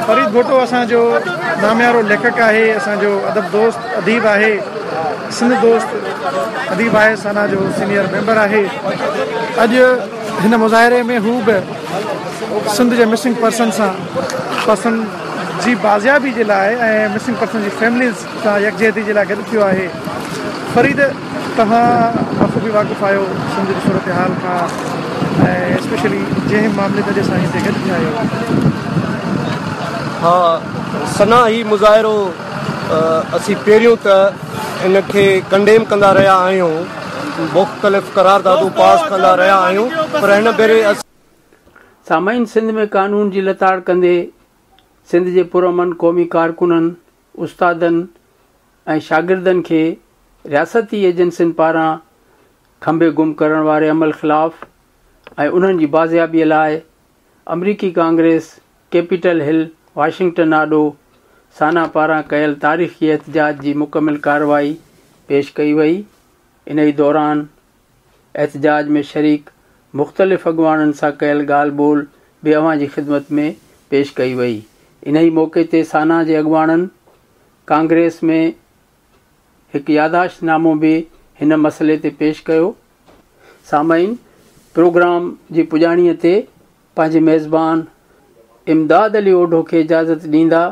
فريد ڀٽو اسان جو ناميارو ليکڪ آهي اسان جو ادب دوست اديب آهي سنڌ دوست اديب آهي سانا جو سينيئر ميمبر آهي اڄ هن مظاهري ۾ هو به سنڌ جي مسنگ پرسن سان پرسن جي بازيابي جي لاء ۽ مسنگ پرسن جي فيمليز سان يڪجهتي جي لاء گڏ ٿيو آهي فريد توهان بخوبي واقف آهيو سنڌ جي صورتحال کان ۽ اسپيشلي جنهن معاملي تي اڄ اسان هتي گڏ ٿيا آهيون. ها سنا هي مظاهرو اسين پهريون ته ان کي ڪنڊيم ڪندا رهيا آهيون مختلف قراردادون پاس ڪندا رهيا آهيون پر هن ڀيري اسين. سامعين سنڌ ۾ قانون جي لتاڙ ڪندي سنڌ جي پرامن قومي ڪارڪنن، استادن ۽ شاگردن کي رياستي ايجنسين پاران کنڀي گم ڪرڻ واري عمل خلاف ۽ انهن جي بازيابي لاء آمريڪي ڪانگريس ڪيپيٽل هل واشنگٽن آڏو سانا پاران ڪيل تاريخي احتجاج جي مڪمل ڪارروائي پيش ڪئي وئي. انهي دوران احتجاج ۾ شريڪ مختلف اڳواڻن سان ڪيل ڳالهه ٻولهه به اوهان جي خدمت ۾ پيش ڪئي وئي. انهي موقعي تي سانا جي اڳواڻن ڪانگريس ۾ هڪ ياداشت نامو به هن مسئلي تي پيش ڪيو. سامعين پروگرام جي پڄاڻيء تي پنهنجي ميزبان امداد علي اوڍو کي اجازت ڏيندا.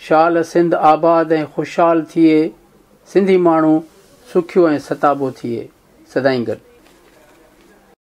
شال سنڌ آباد ۽ خوشحال ٿئي، سنڌي ماڻهو سکيو ۽ ستابو ٿئي. سدائين گڏ.